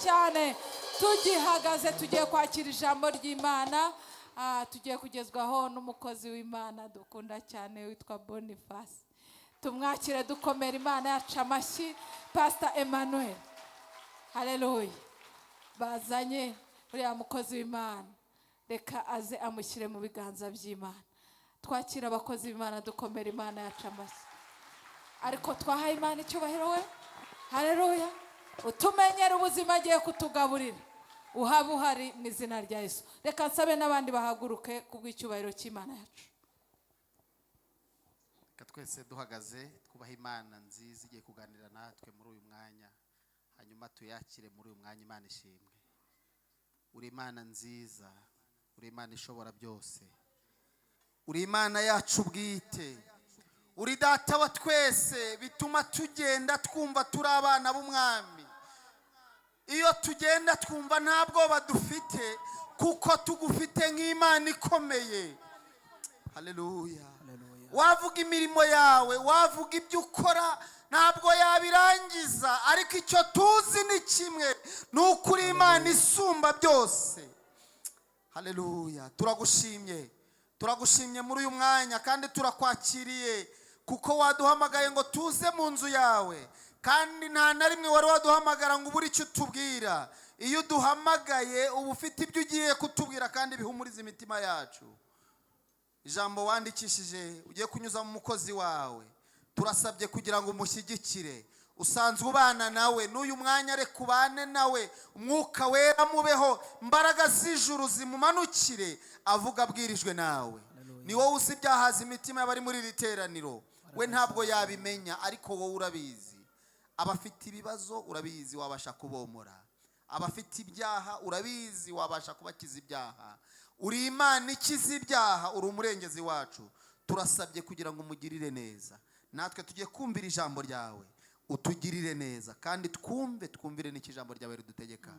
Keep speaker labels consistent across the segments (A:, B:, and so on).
A: Cyane. Tugihagaze, tugiye kwakira ijambo ry'Imana. Tugiye kugezwaho n'umukozi w'Imana dukunda cyane witwa Boniface. Tumwakire dukomera Imana yacu amashyi, Pastor Emmanuel. Haleluya! Bazanye uriya mukozi w'Imana, reka aze amushyire mu biganza by'Imana. Twakira abakozi b'Imana dukomera Imana yacu amashyi. Ariko twahaye Imana icyubahiro we! Haleluya! Utumenyera ubuzima agiye kutugaburira, uhaba uhari mu izina rya Yesu. Reka nsabe n'abandi bahaguruke kubw'icyubahiro cy'Imana yacu.
B: Reka twese duhagaze twubahe Imana nziza igiye kuganira natwe muri uyu mwanya, hanyuma tuyakire muri uyu mwanya. Imana ishimwe. Uri Imana nziza, uri Imana ishobora byose, uri Imana yacu bwite, uri Data wa twese. Bituma tugenda twumva turi abana b'umwami. Iyo tugenda twumva nta bwoba dufite, kuko tugufite nk'Imana ikomeye. Haleluya! Wavuga imirimo yawe, wavuga ibyo ukora, ntabwo yabirangiza. Ariko icyo tuzi ni kimwe, ni uko uri Imana isumba byose. Haleluya! Turagushimye, turagushimye muri uyu mwanya, kandi turakwakiriye kuko waduhamagaye ngo tuze mu nzu yawe, kandi nta na rimwe wari waduhamagara ngo ubure icyo utubwira. Iyo uduhamagaye uba ufite ibyo ugiye kutubwira kandi bihumuriza imitima yacu. Ijambo wandikishije ugiye kunyuza mu mukozi wawe, turasabye kugira ngo umushyigikire. Usanzwe ubana nawe, n'uyu mwanya reka ubane nawe. Umwuka Wera mubeho, imbaraga z'ijuru zimumanukire, avuga abwirijwe nawe. Ni wowe uzi ibyahaza imitima y'abari muri iri teraniro. We ntabwo yabimenya, ariko wowe urabizi. Abafite ibibazo urabizi, wabasha kubomora. Abafite ibyaha urabizi, wabasha kubakiza ibyaha. Uri Imana ikiza ibyaha, uri umurengezi wacu. Turasabye kugira ngo umugirire neza. Natwe tujye kumvira ijambo ryawe, utugirire neza kandi twumve, twumvire n'icyo ijambo ryawe ridutegeka.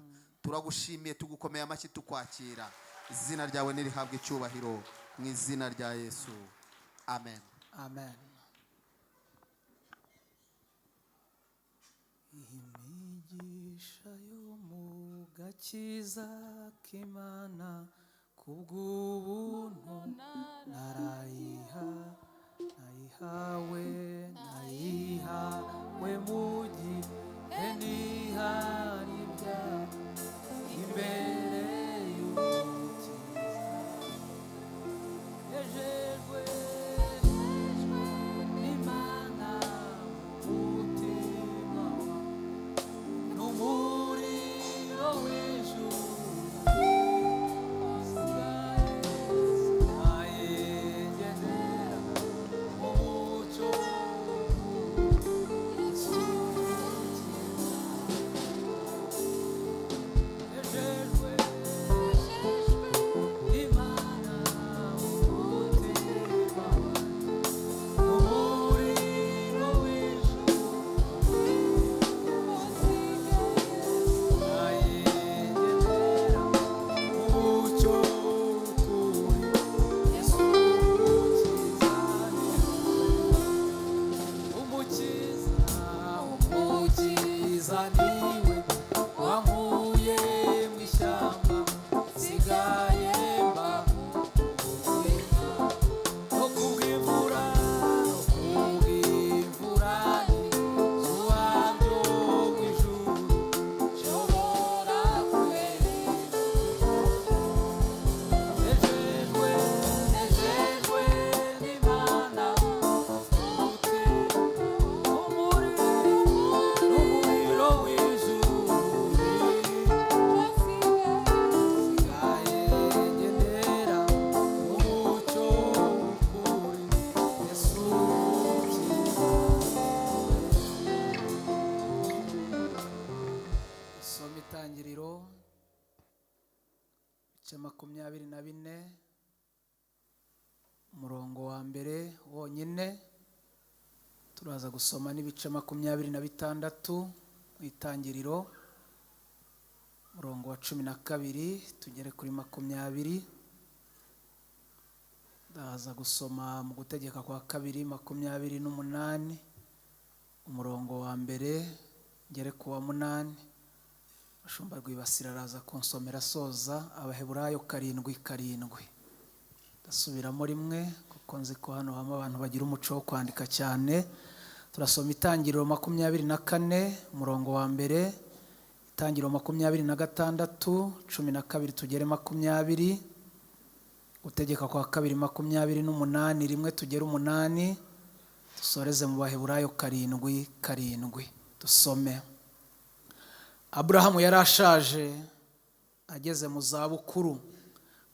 B: Turagushimiye, tugukomeye amashyi tukwakira. Izina ryawe nirihabwe icyubahiro mu izina rya Yesu, amen.
C: Amen. Imigisha yo mu gakiza k'Imana kubw'ubuntu narayiha nayihawe nayihawe mu gihe nihana ibyaha imbere y'Umukiza. Nejejwe n'Imana umutima n'umuriro w'ijuru, usigaye ngendera mu mucyo. Yesu Mukiza. Nejejwe n'Imana umutima n'umuriro w'ijuru, usigaye umucyo w'ukuri. Yesu Mukiza, Umukiza, Umukiza niwe wankuye mu ishyamba, nsigaye mba ubuzima. No kubw'imvura, no kubw'imvura n'izuba byo mu ijuru, nshobora kwera. Nejejwe, nejejwe n'Imana umuriro n'umuriro w'ijuru, nsigaye ngendera mu mucyo w'ukuri. Yesu Mukiza. Soma Itangiriro ibice 24, umurongo wa mbere wonyine. Turaza gusoma n'ibice 26 mu Itangiriro, umurongo wa 12 tugere kuri 20. Ndaza gusoma mu Gutegeka kwa Kabiri 28, umurongo wa mbere ngere ku wa munani. Bashumba Rwibasira araza kunsomera asoza Abaheburayo 7:7. Ndasubiramo rimwe kuko nzi ko hano habamo abantu bagira umuco wo kwandika cyane. Turasoma Itangiriro 24 umurongo wa 1, Itangiriro 26 12 tugere 20, Gutegeka kwa Kabiri 28 1 tugere 8, dusoreze mu Baheburayo 7:7. Dusome. Aburahamu yari ashaje ageze mu zabukuru,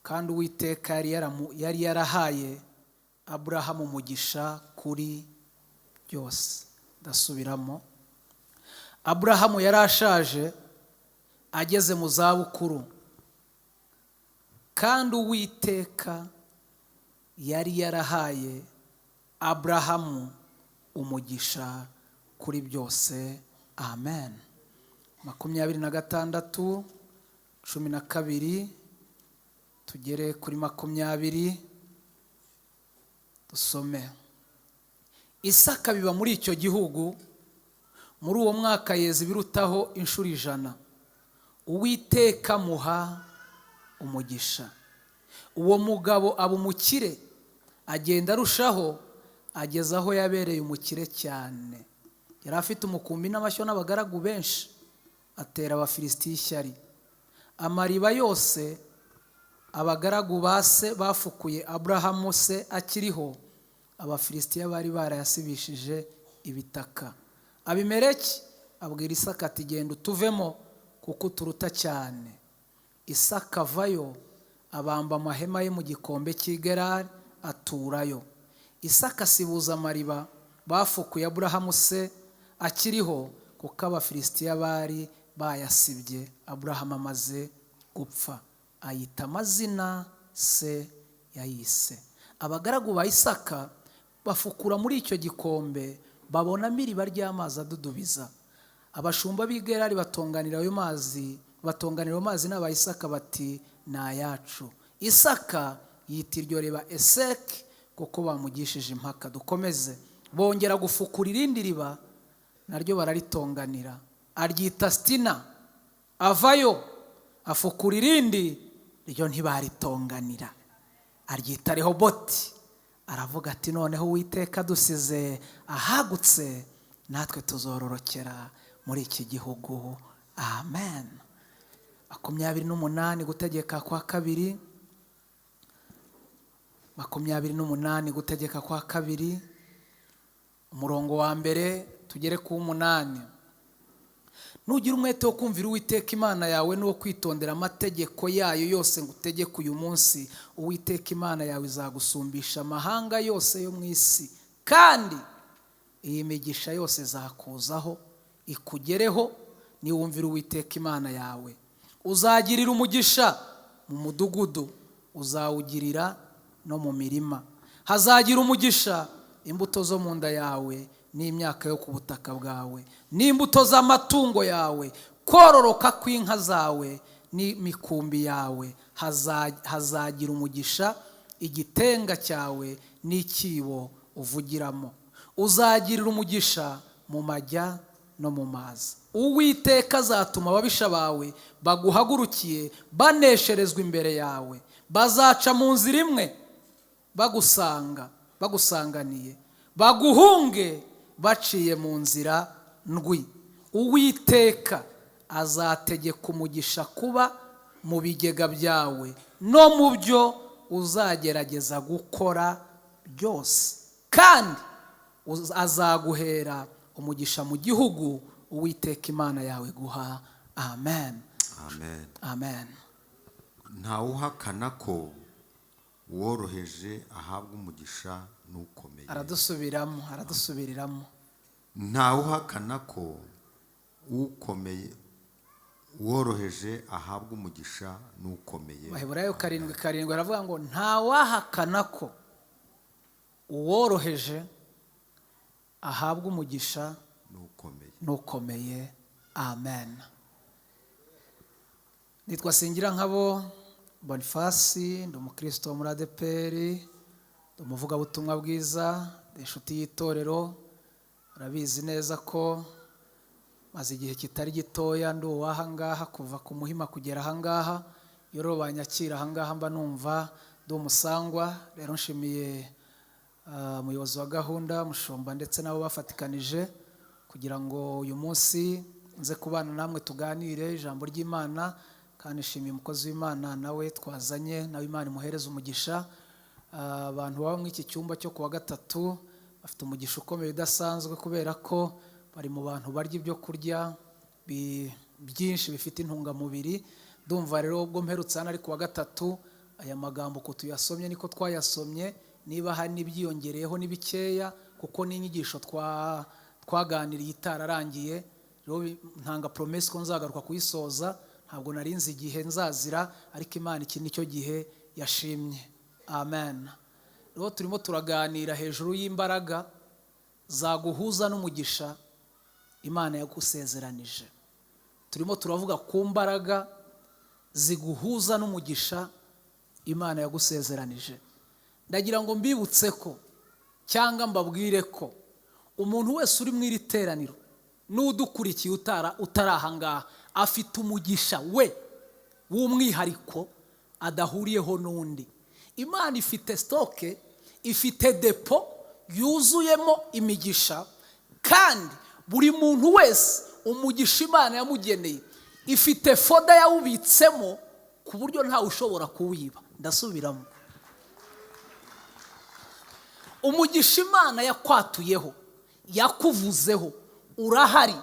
C: kandi Uwiteka yari yarahaye Aburahamu umugisha kuri byose. Ndasubiramo. Aburahamu yari ashaje ageze mu zabukuru, kandi Uwiteka yari yarahaye Aburahamu umugisha kuri byose. Amen. 26 12 tugere kuri 20, dusome. Isaka biba muri icyo gihugu, muri uwo mwaka yeza ibirutaho inshuro 100. Uwiteka amuha umugisha. Uwo mugabo aba umukire, agenda arushaho, ageza aho yabereye umukire cyane. Yari afite umukumbi n'amashyo n'abagaragu benshi, atera Abafilisitiya ishyari. Amariba yose abagaragu ba se bafukuye Aburahamu se akiriho, Abafilisitiya bari barayasibishije ibitaka. Abimeleki abwira Isaka ati: genda utuvemo kuko uturuta cyane. Isaka avayo, abamba amahema ye mu gikombe cy'i Gerari, aturayo. Isaka asibuza amariba bafukuye Aburahamu se akiriho, kuko Abafilisitiya bari bayasibye Aburahamu amaze gupfa. Ayita amazina se yayise. Abagaragu ba Isaka bafukura muri icyo gikombe, babonamo iriba ry'amazi adudubiza. Abashumba b'i Gerari batonganira ayo mazi, batonganira ayo mazi n'aba Isaka bati: ni ayacu. Isaka yita iryo riba Eseki, kuko bamugishije impaka. Dukomeze. Bongera gufukura irindi riba, naryo bararitonganira, aryita Sitina. Avayo afukura irindi, ryo ntibaritonganira, aryita Rehoboti. Aravuga ati: noneho Uwiteka dusize ahagutse, natwe tuzororokera muri iki gihugu. Amen. 28 Gutegeka kwa Kabiri, 28 Gutegeka kwa Kabiri, umurongo wa 1 tugere ku 8. Nugira umwete wo kumvira Uwiteka Imana yawe n'uwo kwitondera amategeko yayo yose ngutegeka uyu munsi, Uwiteka Imana yawe izagusumbisha amahanga yose yo mu isi, kandi iyi migisha yose izakuzaho ikugereho niwumvira Uwiteka Imana yawe. Uzagirira umugisha mu mudugudu, uzawugirira no mu mirima. Hazagira umugisha imbuto zo mu nda yawe n'imyaka yo ku butaka bwawe, n'imbuto z'amatungo yawe, kororoka kw'inka zawe n'imikumbi yawe. Hazagira umugisha igitenga cyawe n'ikibo uvugiramo. Uzagirira umugisha mu majya no mu mazi. Uwiteka azatuma ababisha bawe baguhagurukiye banesherezwa imbere yawe. Bazaca mu nzira imwe bagusanga, bagusanganiye, baguhunge baciye mu nzira ndwi. Uwiteka azategeka umugisha kuba mu bigega byawe no mu byo uzagerageza gukora byose, kandi azaguhera umugisha mu gihugu Uwiteka Imana yawe guha. Amen.
D: Amen.
C: Amen.
D: Ntawuhakana ko uworoheje ahabwa umugisha n'ukomeye.
C: Aradusubiramo, aradusubiriramo.
D: Ntawuhakana ko ukomeye, uworoheje ahabwa umugisha n'ukomeye.
C: Baheburayo 7:7 aravuga ngo ntawahakana ko uworoheje ahabwa umugisha
D: n'ukomeye.
C: N'ukomeye. Amen. Nitwa Singirankabo Bonifasi, ndi umukristo wo muri ADEPR, ndi umuvugabutumwa bwiza, ndi inshuti y'itorero. Urabizi neza ko Maze igihe kitari gitoya ndi uw'ahangaha, kuva ku Muhima kugera ahangaha. Iyo rero banyakira ahangaha mba numva ndi umusangwa. Rero nshimiye umuyobozi wa gahunda, mushumba, ndetse n'abo bafatikanije kugira ngo uyu munsi nze kubana namwe tuganire ijambo ry'Imana. Kandi nshimiye umukozi w'Imana nawe twazanye, nawe Imana imuhereze umugisha. Abantu baba muri iki cyumba cyo kuwa gatatu bafite umugisha ukomeye udasanzwe, kubera ko bari mu bantu barya ibyo kurya byinshi bifite intungamubiri. Ndumva rero ubwo mperutse hano ari kuwa gatatu, aya magambo uko tuyasomye niko twayasomye, niba hari n'ibyiyongereyeho ni bikeya, kuko n'inyigisho twaganiriye itararangiye. Rero ntanga promesse ko nzagaruka kuyisoza. Ntabwo nari nzi igihe nzazira, ariko Imana iki nicyo gihe yashimye. Amen. Rero turimo turaganira hejuru y'imbaraga zaguhuza n'umugisha Imana yagusezeranije. Turimo turavuga ku mbaraga ziguhuza n'umugisha Imana yagusezeranije. Ndagira ngo mbibutse ko, cyangwa mbabwire ko, umuntu wese uri mu iri teraniro n'udukurikiye utari ahangaha afite umugisha we w'umwihariko adahuriyeho n'undi. Imana ifite stock, ifite dépôt yuzuyemo imigisha, kandi buri muntu wese umugisha Imana yamugeneye ifite folder yawubitsemo ku buryo ntawe ushobora kuwiba. Ndasubiramo: umugisha Imana yakwatuyeho, yakuvuzeho, urahari,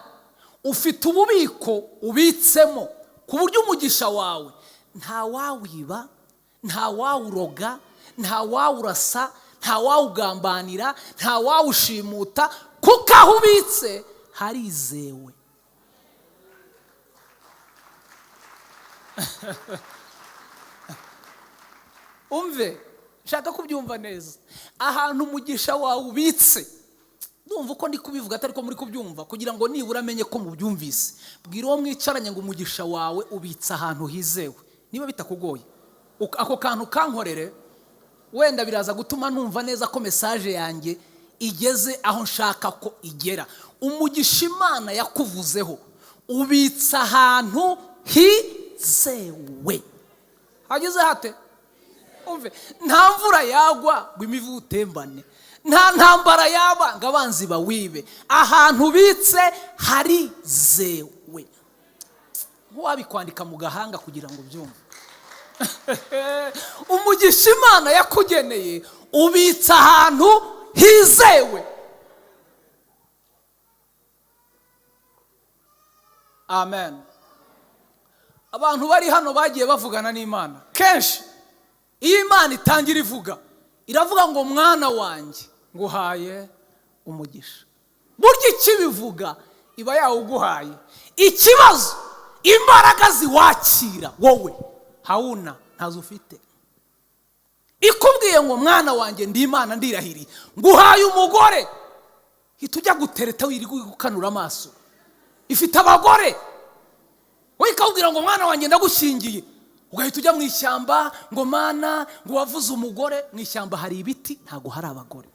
C: ufite ububiko ubitsemo, ku buryo umugisha wawe nta wawiba, nta wawuroga, nta wawurasa, nta wawugambanira, nta wawushimuta, kuko aho ubitse harizewe. Umve, nshaka kubyumva neza. Ahantu umugisha wawe ubitse, ndumva uko ndi kubivuga atari ko muri kubyumva, kugira ngo nibura amenye ko mubyumvise. Bwira uwo mwicaranye ngo umugisha wawe ubitse ahantu hizewe. Niba bitakugoye, ako kantu kankorere, wenda biraza gutuma numva neza ko message yanjye igeze aho nshaka ko igera. Umugisha Imana yakuvuzeho ubitse ahantu hizewe. Hageze hate? Umve, nta mvura yagwa ngo imivu utembane, nta ntambara yaba ngo abanzi bawibe. Ahantu ubitse harizewe. Nk'uwabikwandika mu gahanga kugira ngo ubyumve. Umugisha Imana yakugeneye ubitse ahantu hizewe. Amen. Abantu bari hano bagiye bavugana n'Imana kenshi. Iyo Imana itangira ivuga, iravuga ngo mwana wanjye nguhaye umugisha. Burya ikibivuga iba yawuguhaye. Ikibazo, imbaraga ziwakira wowe hawuna, ntazo ufite. Ikubwiye ngo mwana wanjye ndi Imana ndirahiriye nguhaye umugore, hita ujya gutereta wirirwa ukanura amaso. Ifite abagore, wowe ikakubwira ngo mwana wanjye ndagushyingiye, ugahita ujya mu ishyamba ngo mana ngo wavuze umugore. Mu ishyamba hari ibiti, ntabwo hari abagore.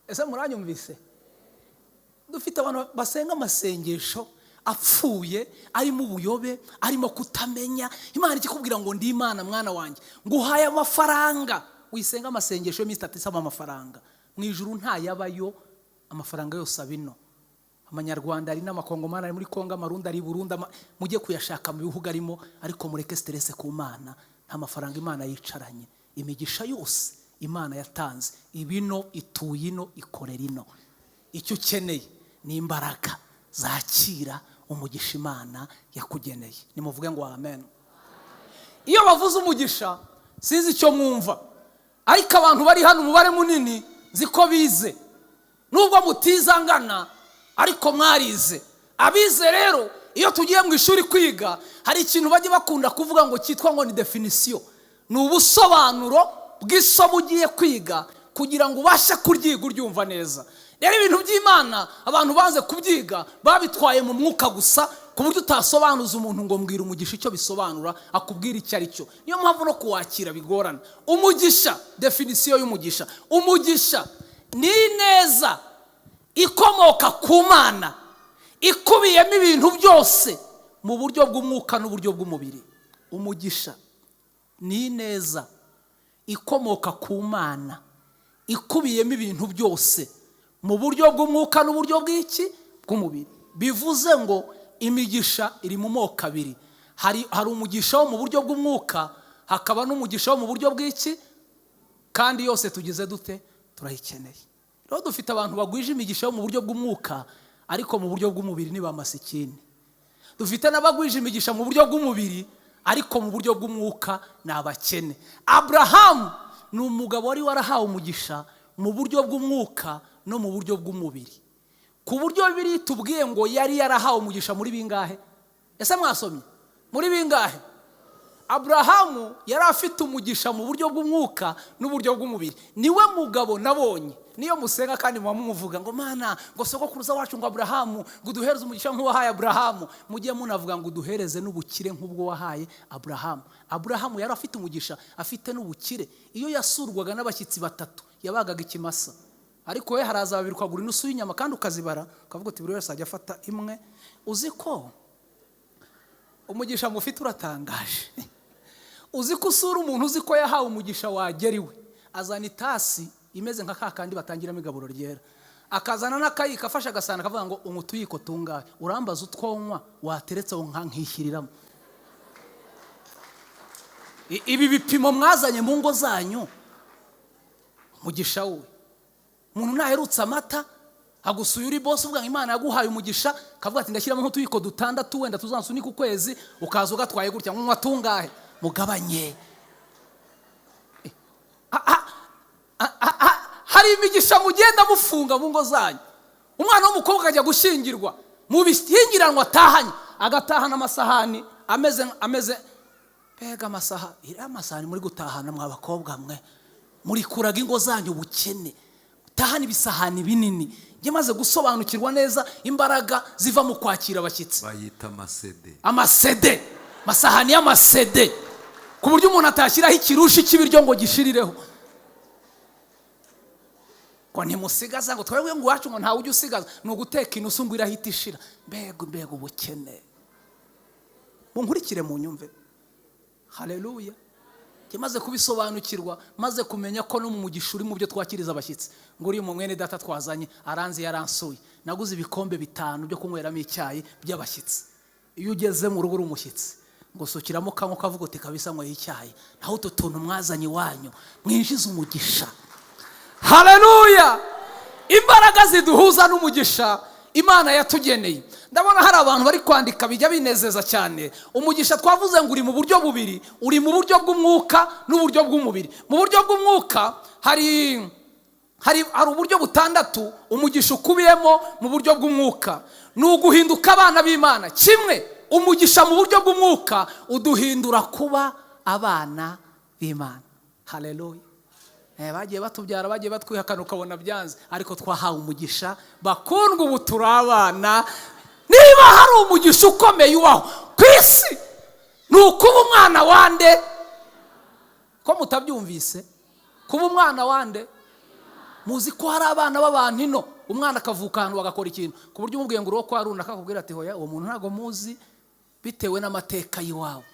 C: Ese muranyumvise? Dufite abantu basenga amasengesho apfuye, arimo ubuyobe, arimo kutamenya. Imana ikikubwira ngo ndi Imana mwana wanjye nguhaye amafaranga, wisenga amasengesho y'iminsi itatu isaba amafaranga. Mu ijuru ntayabayo, amafaranga yose abino. Amanyarwanda ari n'amakongomani ari muri Kongo, amarundi ari i Burundi, mujye kuyashaka mu bihugu arimo, ariko mureke stress ku Mana. Nta mafaranga Imana yicaranye. Imigisha yose Imana yatanze ibino, ituye ino, ikorera ino. Icyo ukeneye ni imbaraga zakira umugisha Imana yakugeneye. Nimuvuge ngo amen. Iyo bavuze umugisha sinzi icyo mwumva, ariko abantu bari hano umubare munini nzi ko bize, nubwo mutizangana ariko mwarize. Abize rero iyo tugiye mu ishuri kwiga hari ikintu bajya bakunda kuvuga ngo cyitwa ngo ni definition, ni ubusobanuro bw'isomo ugiye kwiga kugira ngo ubashe kuryiga uryumva neza. Rero ibintu by'Imana abantu banze kubyiga babitwaye mu mwuka gusa, ku buryo utasobanuza umuntu ngo mbwira umugisha icyo bisobanura akubwira icyo ari cyo. Niyo mpamvu no kuwakira bigorana. Umugisha, definition y'umugisha, umugisha Ni ineza ikomoka ku Mana, ikubiyemo ibintu byose mu buryo bw'umwuka n'uburyo bw'umubiri. Umugisha ni ineza ikomoka ku Mana, ikubiyemo ibintu byose mu buryo bw'umwuka n'uburyo bw'iki? Bw'umubiri. Bivuze ngo imigisha iri mu moko abiri. Hari umugisha wo mu buryo bw'umwuka, hakaba n'umugisha wo mu buryo bw'iki? Kandi yose tugize dute? Turayikeneye. Rero dufite abantu bagwije imigisha yo mu buryo bw'umwuka, ariko mu buryo bw'umubiri ni ba masikini. Dufite n'abagwije imigisha mu buryo bw'umubiri, ariko mu buryo bw'umwuka ni abakene. Aburahamu ni umugabo wari warahawe umugisha mu buryo bw'umwuka no mu buryo bw'umubiri, ku buryo biri tubwiye ngo yari yarahawe umugisha muri bingahe? Ese mwasomye muri bingahe? Aburahamu yari afite umugisha mu buryo bw'umwuka n'uburyo bw'umubiri. Niwe mugabo nabonye niyo musenga kandi muba mumuvuga ngo Mana, ngo sogokuruza wacu, ngo Aburahamu, ngo uduhereze umugisha nk'uwahaye Aburahamu. Mujye munavuga ngo uduhereze n'ubukire nk'ubwo wahaye Aburahamu. Aburahamu yari afite umugisha, afite n'ubukire. Iyo yasurwaga n'abashyitsi batatu, yabagaga ikimasa, ariko we haraza babiri, ukagura inusu y'inyama kandi ukazibara, ukavuga uti buri wese ajya afata imwe. Uzi ko umugisha mufite uratangaje? Uzi ko usura umuntu uzi ko yahawe umugisha, wagera iwe azana itasi imeze nka ka kandi batangiramo igaburo ryera, akazana n'akayiko, afashe agasahani, akavuga ngo unywa utuyiko tungahe? Urambaza utwonywa wateretseho nka nkishyiriramo. Ibi bipimo mwazanye mu ngo zanyu, umugisha we, umuntu naherutse amata agusuye, uri boss, uvuga ngo Imana yaguhaye umugisha, akavuga ati ndashyiramo nk'utuyiko dutandatu, wenda tuzansunika ukwezi, ukaza ugatwaye gutya, nywa tungahe? Mugabanye. Hari imigisha mugenda mufunga mu ngo zanyu. Umwana w'umukobwa akajya gushyingirwa, mu bishyingiranwa atahanye, agatahana amasahani ameze mbega amasaha, iriya amasahani muri gutahana mwa bakobwa mwe, muri kuraga ingo zanyu ubukene. Utahana ibisahani binini. Njye maze gusobanukirwa neza imbaraga ziva mu kwakira abashyitsi.
D: Bayita amasede.
C: Amasede, amasahani y'amasede, ku buryo umuntu atashyiraho ikirushi cy'ibiryo ngo gishirireho, ngo ntimusigaza, ngo twebwe ngo iwacu ngo ntawe ujya usigaza, ni uguteka inusu ngo irahita ishira. Mbega mbega ubukene! Munkurikire, mu nyumve. Haleluya! Njye maze kubisobanukirwa, maze kumenya ko no mu mugisha uri mu byo twakiriza abashyitsi, ngo uriya mu mwene data twazanye aranze, yaransuye, naguze ibikombe bitanu byo kunyweramo icyayi by'abashyitsi. Iyo ugeze mu rugo uri umushyitsi, ngo sukiramo kamwe, ukavuga uti kabisa nyweye icyayi. Naho utu tuntu mwazanye iwanyu, mwinjiza umugisha. Haleluya! Imbaraga ziduhuza n'umugisha Imana yatugeneye. Ndabona hari abantu bari kwandika, bijya binezeza cyane. Umugisha twavuze ngo uri mu buryo bubiri: uri mu buryo bw'umwuka n'uburyo bw'umubiri. Mu buryo bw'umwuka hari uburyo butandatu umugisha ukubiyemo. Mu buryo bw'umwuka ni uguhinduka abana b'Imana. Kimwe, umugisha mu buryo bw'umwuka uduhindura kuba abana b'Imana. Haleluya! Bagiye batubyara, bagiye batwihakana, ukabona byanze, ariko twahawe umugisha, bakundwa. Ubu turi abana. Niba hari umugisha ukomeye ubaho ku isi, ni ukuba umwana wande? Ko mutabyumvise? Kuba umwana wande? Muzi ko hari abana b'abantu ino, umwana akavuka ahantu bagakora ikintu ku buryo umubwiye ngo uri uwo kwa runaka, akakubwira ati hoya, uwo muntu ntabwo muzi, bitewe n'amateka y'iwabo.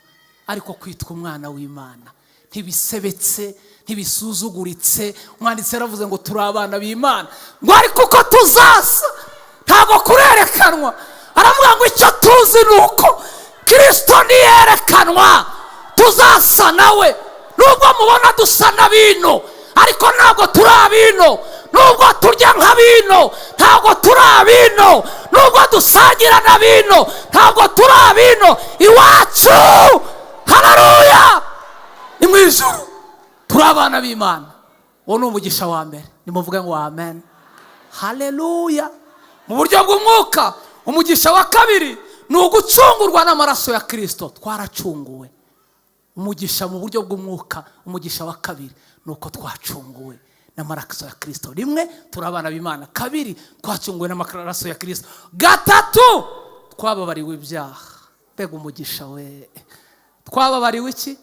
C: Ariko kwitwa umwana w'Imana ntibisebetse, ntibisuzuguritse. Umwanditsi yaravuze ngo turi abana b'Imana, ngo ariko uko tuzasa ntabwo kurerekanwa. Aravuga ngo icyo tuzi ni uko Kirisito niyerekanwa tuzasa nawe. Nubwo mubona dusa na bino, ariko ntabwo turi abino. Nubwo turya nka bino, ntabwo turi abino. Nubwo dusangira na bino, ntabwo turi abino. Iwacu, haleluya, ni mu ijuru. Turi abana b'Imana. Uwo ni umugisha wa mbere. Nimuvuge ngo amen. Haleluya! Mu buryo bw'umwuka, umugisha wa kabiri ni ugucungurwa n'amaraso ya Kirisito. Twaracunguwe. Umugisha mu buryo bw'umwuka, umugisha wa kabiri ni uko twacunguwe n'amaraso ya Kirisito. Rimwe, turi abana b'Imana. Kabiri, twacunguwe n'amaraso ya Kirisito. Gatatu, twababariwe ibyaha. Mbega umugisha we! Twababariwe iki?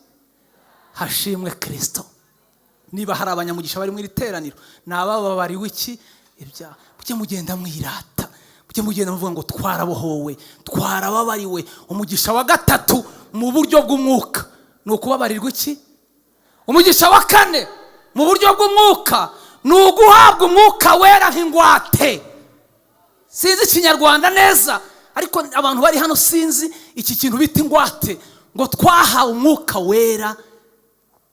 C: Hashimwe Kirisito. Niba hari abanyamugisha bari mu iri teraniro, ni abababariwe iki? Ibyaha. Mujye mugenda mwirata, mujye mugenda muvuga ngo twarabohowe, twarababariwe. Umugisha wa gatatu mu buryo bw'umwuka ni ukubabarirwa iki? Umugisha wa kane mu buryo bw'umwuka ni uguhabwa Umwuka Wera nk'ingwate. Sinzi Ikinyarwanda neza, ariko abantu bari hano, sinzi iki kintu bita ingwate, ngo twahawe Umwuka Wera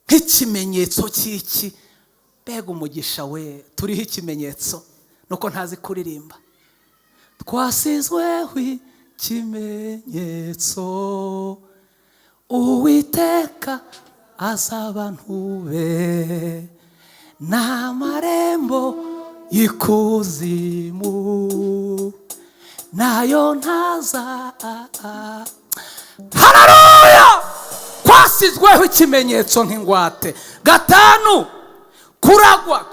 C: nk'ikimenyetso cy'iki? Mbega umugisha we! Turiho ikimenyetso, nuko ntazi kuririmba. Twasizweho ikimenyetso, Uwiteka azaba ntube n'amarembo y'ikuzimu nayo ntaza. Hararuya! Twasizweho ikimenyetso nk'ingwate. Gatanu, kuragwa,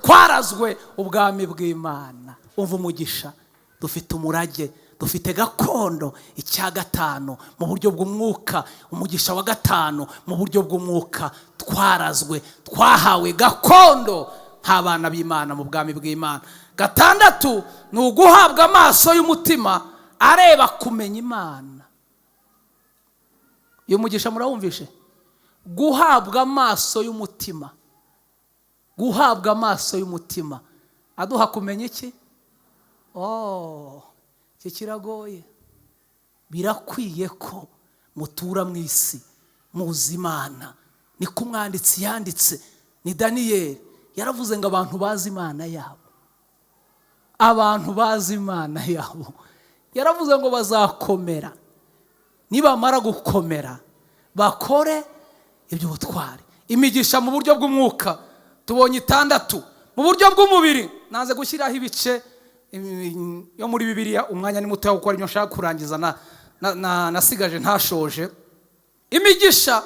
C: twarazwe ubwami bw'Imana. Umva umugisha dufite, umurage dufite, gakondo. Icya gatanu mu buryo bw'umwuka, umugisha wa gatanu mu buryo bw'umwuka, twarazwe, twahawe gakondo nk'abana b'Imana mu bwami bw'Imana. Gatandatu ni uguhabwa amaso y'umutima areba kumenya Imana. Uyu mugisha murawumvishe? Guhabwa amaso y'umutima, guhabwa amaso y'umutima aduha kumenya iki? Oh, iki kiragoye. Birakwiye ko mutura mu isi muzi Imana. Niko umwanditsi yanditse, ni Daniyeli. Yaravuze ngo abantu bazi Imana yabo, abantu bazi Imana yabo, yaravuze ngo bazakomera, nibamara gukomera bakore iby'ubutwari. Imigisha mu buryo bw'umwuka tubonye itandatu. Mu buryo bw'umubiri, nanze gushyiraho ibice yo muri Bibiliya, umwanya ni muto wo gukora ibyo nshaka kurangiza nasigaje ntashoje. Imigisha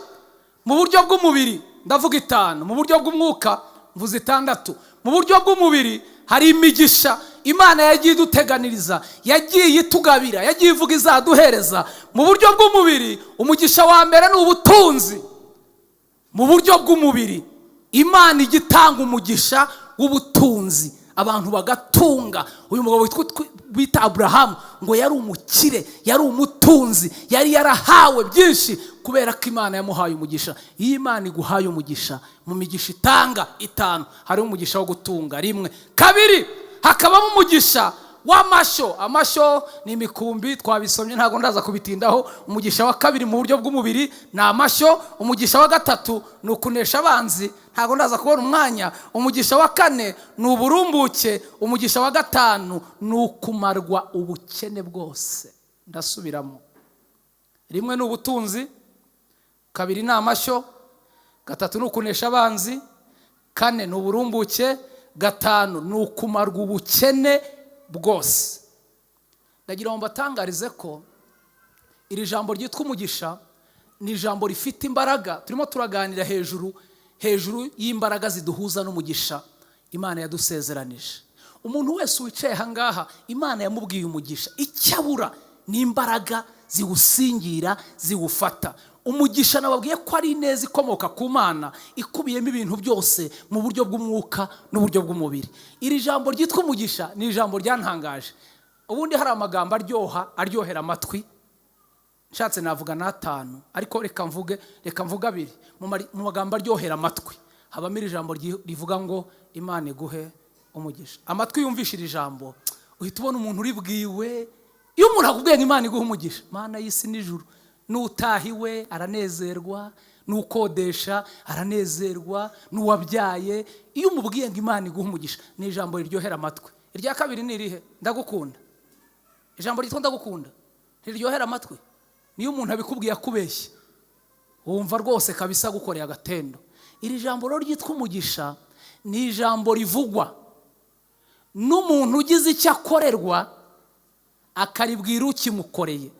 C: mu buryo bw'umubiri ndavuga itanu, mu buryo bw'umwuka mvuze itandatu. Mu buryo bw'umubiri hari imigisha Imana yagiye iduteganiriza, yagiye itugabira, yagiye ivuga izaduhereza. Mu buryo bw'umubiri, umugisha wa mbere ni ubutunzi. Mu buryo bw'umubiri Imana ijya itanga umugisha w'ubutunzi, abantu bagatunga. Uyu mugabo bita Aburahamu ngo yari umukire, yari umutunzi, yari yarahawe byinshi kubera ko Imana yamuhaye umugisha. Iyo Imana iguhaye umugisha, mu migisha itanga itanu hariho umugisha wo gutunga. Rimwe. Kabiri, hakabamo umugisha w'amashyo. Amashyo ni imikumbi, twabisomye, ntabwo ndaza kubitindaho. Umugisha wa kabiri mu buryo bw'umubiri ni amashyo. Umugisha wa gatatu ni ukunesha abanzi, ntabwo ndaza kubona umwanya. Umugisha wa kane ni uburumbuke. Umugisha wa gatanu ni ukumarwa ubukene bwose. Ndasubiramo: rimwe ni ubutunzi, kabiri ni amashyo, gatatu ni ukunesha abanzi, kane ni uburumbuke, gatanu ni ukumarwa ubukene bwose. Ndagira ngo mbatangarize ko iri jambo ryitwa umugisha ni ijambo rifite imbaraga. Turimo turaganira hejuru y'imbaraga ziduhuza n'umugisha Imana yadusezeranije. Umuntu wese wicaye aha ngaha, Imana yamubwiye umugisha, icyo abura ni imbaraga ziwusingira, ziwufata. Umugisha nababwiye ko ari ineza ikomoka ku Mana, ikubiyemo ibintu byose mu buryo bw'umwuka n'uburyo bw'umubiri. Iri jambo ryitwa umugisha ni ijambo ryantangaje. Ubundi hari amagambo aryoha, aryohera amatwi, nshatse navuga n'atanu, ariko reka mvuge abiri. Mu magambo aryohera amatwi habamo iri jambo rivuga ngo "Imana iguhe umugisha". Amatwi yumvisha iri jambo, uhita ubona umuntu uribwiwe. Iyo umuntu akubwiye ngo "Imana iguhe umugisha", Mana y'isi n'ijuru, n'utahiwe aranezerwa, n'ukodesha aranezerwa, n'uwabyaye. Iyo umubwiye ngo "Imana iguhe umugisha", ni ijambo riryohera amatwi. Irya kabiri ni irihe? "Ndagukunda". Ijambo ryitwa "ndagukunda" ntiryohera amatwi? Niyo umuntu abikubwiye akubeshya, wumva rwose kabisa agukoreye agatendo. Iri jambo rero ryitwa umugisha ni ijambo rivugwa n'umuntu ugize icyo akorerwa, akaribwira ukimukoreye.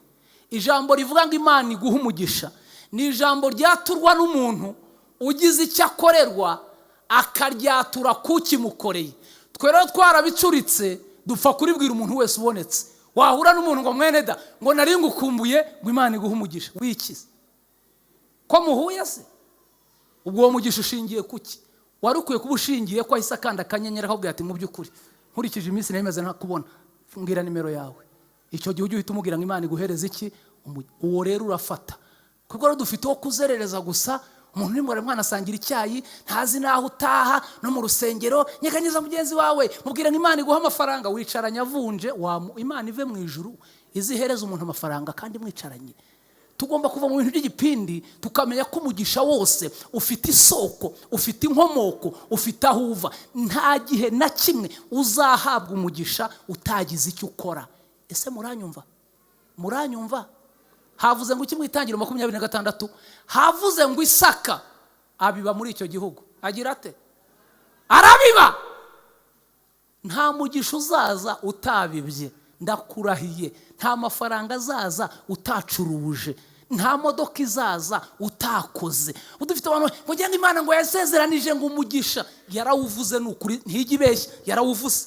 C: Ijambo rivuga ngo "Imana iguhe umugisha" ni ijambo ryaturwa n'umuntu ugize icyo akorerwa, akaryatura kukimukoreye. Twe rero twarabicuritse, dupfa kuribwira umuntu wese ubonetse. Wahura n'umuntu ngo "Mwene da", ngo "Nari ngukumbuye", ngo "Imana iguhe umugisha". Wikize ko muhuye se? Ubwo uwo mugisha ushingiye kuki? Wari ukwiye kuba ushingiye ko ahise akanda akanyenyeri akakubwira ati mu by'ukuri nkurikije iminsi nari meze ntakubona, mbwira nimero yawe. Icyo gihe ujye uhita umubwira ngo Imana iguhereze iki? Uwo rero urafata. Kuko rero dufite uwo kuzerereza gusa, umuntu urimo mwana asangira icyayi, ntazi n'aho utaha, no mu rusengero, nyeganyeza mugenzi wawe, mubwira ngo Imana iguhe amafaranga, wicaranye avunje, Imana ive mu ijuru izihereza umuntu amafaranga kandi mwicaranye. Tugomba kuva mu bintu by'igipindi, tukamenya ko umugisha wose ufite isoko, ufite inkomoko, ufite aho uva. Nta gihe na kimwe uzahabwa umugisha utagize icyo ukora. Ese muranyumva? Muranyumva? Havuze ngo iki mu Itangiriro 26? Havuze ngo Isaka abiba muri icyo gihugu. Agira ate? Arabiba. Nta mugisha uzaza utabibye, ndakurahiye. Nta mafaranga azaza utacuruje, nta modoka izaza utakoze. Udufite abantu ngo ngende Imana ngo yasezeranije ngo umugisha, yarawuvuze, ni ukuri, ntijya ibeshya, yarawuvuze.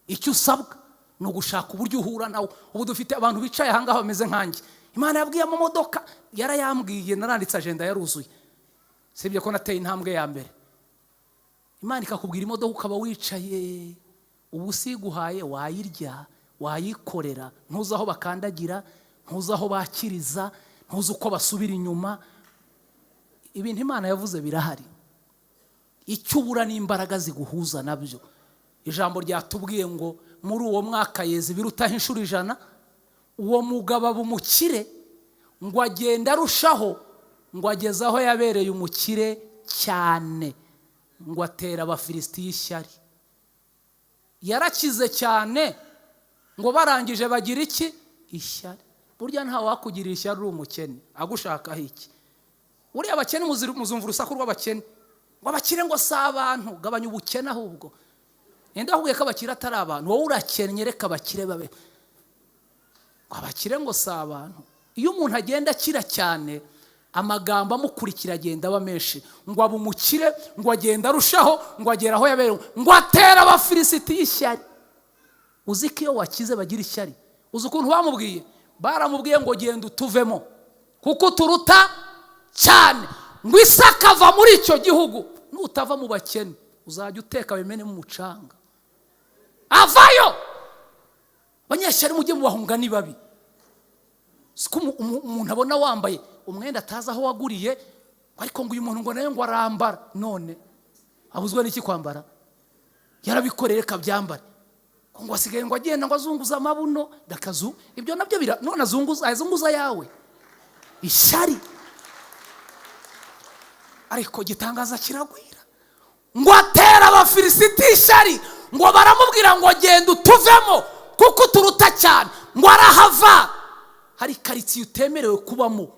C: Icyo usabwa ni ugushaka uburyo uhura nawo. Ubu dufite abantu bicaye ahangaha bameze nkanjye. Imana yabwiye amamodoka, yarayambwiye, naranditse agenda yaruzuye, sibye ko nateye intambwe ya mbere. Imana ikakubwira imodoka ukaba wicaye, ubu siguhaye, wayirya, wayikorera, ntuzi aho bakandagira, ntuzi aho bakiriza, ntuzi uko basubira inyuma. Ibintu Imana yavuze birahari, icyo ubura ni imbaraga ziguhuza nabyo. Ijambo ryatubwiye ngo muri uwo mwaka yeza ibirutaho inshuro 100. Uwo mugabo aba umukire, ngo agenda arushaho, ngo ageze aho yabereye umukire cyane, ngo atera Abafilisitiya ishyari. Yarakize cyane, ngo barangije bagira iki? Ishyari. Burya nta wakugirira ishyari uri umukene, agushakaho iki? Buriya abakene muzumva urusaku rw'abakene, ngo abakire ngo si abantu. Gabanya ubukene ahubwo. Ninde wakubwiye ko abakire atari abantu? Wowe urakennye, reka abakire babe. Ngo abakire ngo si abantu. Iyo umuntu agenda akira cyane, amagambo amukurikira agenda aba menshi. Ngo aba umukire, ngo agenda arushaho, ngo agera aho yabereye, ngo atera Abafilisitiya ishyari. Uzi ko iyo wakize bagira ishyari? Uzi ukuntu bamubwiye? Baramubwiye ngo genda utuvemo kuko uturuta cyane. Ngo Isaka ava muri icyo gihugu. Nutava mu bakene uzajya uteka bimenemo umucanga. Avayo. Abanyeshyari mujye mubahunga, ni babi. Siko umuntu abona wambaye umwenda atazi aho waguriye, ariko ngo uyu muntu ngo nawe ngo arambara, none abuzwe n'iki kwambara? Yarabikoreye, reka byambare. Ngo asigaye ngo agenda ngo azunguza amabuno dakazu, ibyo nabyo bira, none azunguza, azunguza yawe. Ishyari ariko gitangaza kiragwira. Ngo atera Abafilisiti ishyari, ngo baramubwira ngo genda utuvemo kuko uturuta cyane. Ngo arahava. Hari karitsiye utemerewe kubamo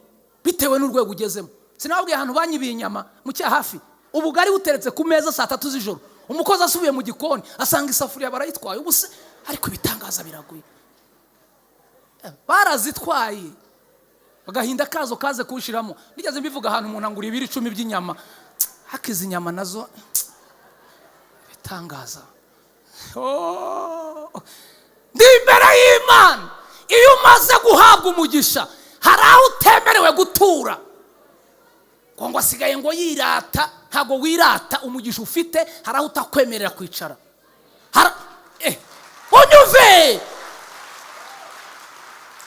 C: bitewe n'urwego ugezemo. Sinababwiye ahantu banyibiye inyama mu Cyahafi? Ubugari buteretse ku meza saa 3 z'ijoro, umukozi asubiye mu gikoni asanga isafuriya barayitwaye. Ubu se ariko ibitangaza biraguye, barazitwaye, agahinda kazo kaze kuwushiramo. Nigeze mbivuga ahantu, umuntu angura ibiro 10 by'inyama, hakiza inyama nazo bitangaza. Ndi imbere y'Imana. Iyo umaze guhabwa umugisha hari aho utemerewe gutura. Ngo asigaye ngo yirata, ntabwo wirata umugisha ufite, hari aho utakwemerera kwicara. Unyuve,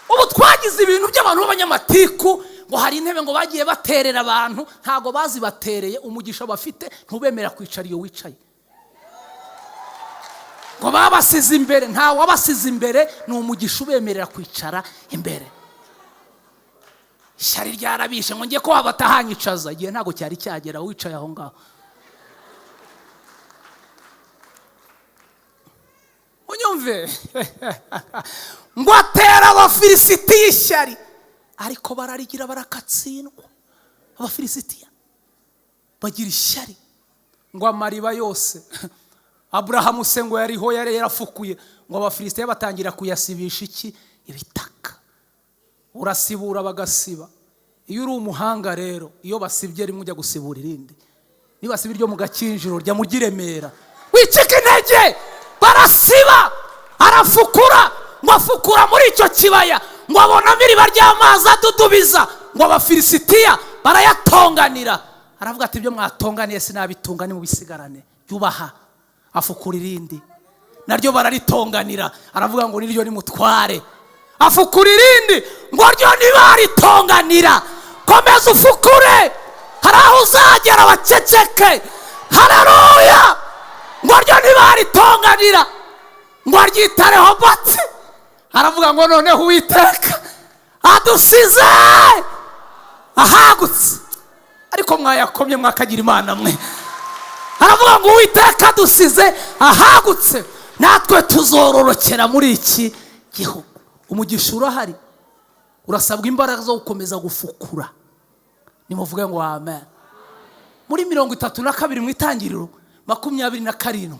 C: ubu twagize ibintu by'abantu b'abanyamatiku, ngo hari intebe ngo bagiye baterera abantu, ntabwo bazibatereye, umugisha bafite ntubemera kwicara iyo wicaye. Ngo babasize imbere, nta wabasize imbere, ni umugisha ubemerera kwicara imbere. Ishyari ryarabishe, ngo ngiye ko wabatahanyicaza, igihe ntabwo cyari cyagera, wicaye aho ngaho. Unyumve, ngo atera Abafilisitiya ishyari, ariko bararigira barakatsindwa. Abafilisitiya bagira ishyari, ngo amariba yose Aburahamu se ngo yariho yari yarafukuye, ngo Abafilisitiya batangira kuyasibisha iki? Ibitaka. Urasibura bagasiba. Iyo uri umuhanga rero, iyo basibye rimwe ujya gusibura irindi. Niba siba iryo mu Gakinjiro, rya mu ry'Iremera, wicika intege. Barasiba, arafukura, ngo afukura muri icyo kibaya, ngo abonamo iriba ry'amazi adudubiza, ngo Abafilisitiya barayatonganira. Aravuga ati ibyo mwatonganiye sinabitunga, nimubisigarane. Yubaha, afukura irindi, naryo bararitonganira. Aravuga ngo niryo nimutware. Afukura irindi, ngo ryo ntibaritonganira. Komeza ufukure, hari aho uzagera baceceke. Haleluya! Ngo ryo ntibaritonganira, ngo aryita Rehoboti. Aravuga ngo noneho Uwiteka adusize ahagutse. Ariko mwayakomye mwakagira Imana mwe. Aravuga ngo Uwiteka adusize ahagutse, natwe tuzororokera muri iki gihugu. Umugisha urahari, urasabwa imbaraga zo gukomeza gufukura. Nimuvuge ngo amen. Muri 32 mu Itangiriro 27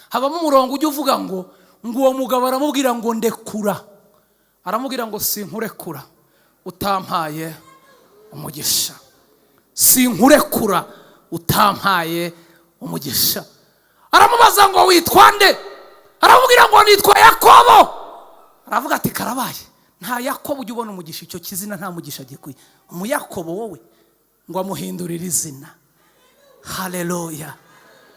C: habamo umurongo ujya uvuga ngo uwo mugabo aramubwira ngo ndekura. Aramubwira ngo sinkurekura utampaye umugisha. Sinkurekura utampaye umugisha. Aramubaza ngo witwa nde? Aramubwira ngo nitwa Yakobo. Aravuga ati karabaye, nta Yakobo ujya ubona umugisha, icyo kizina nta mugisha gikwiye. Umuyakobo wowe, ngo amuhindurire izina. Haleluya!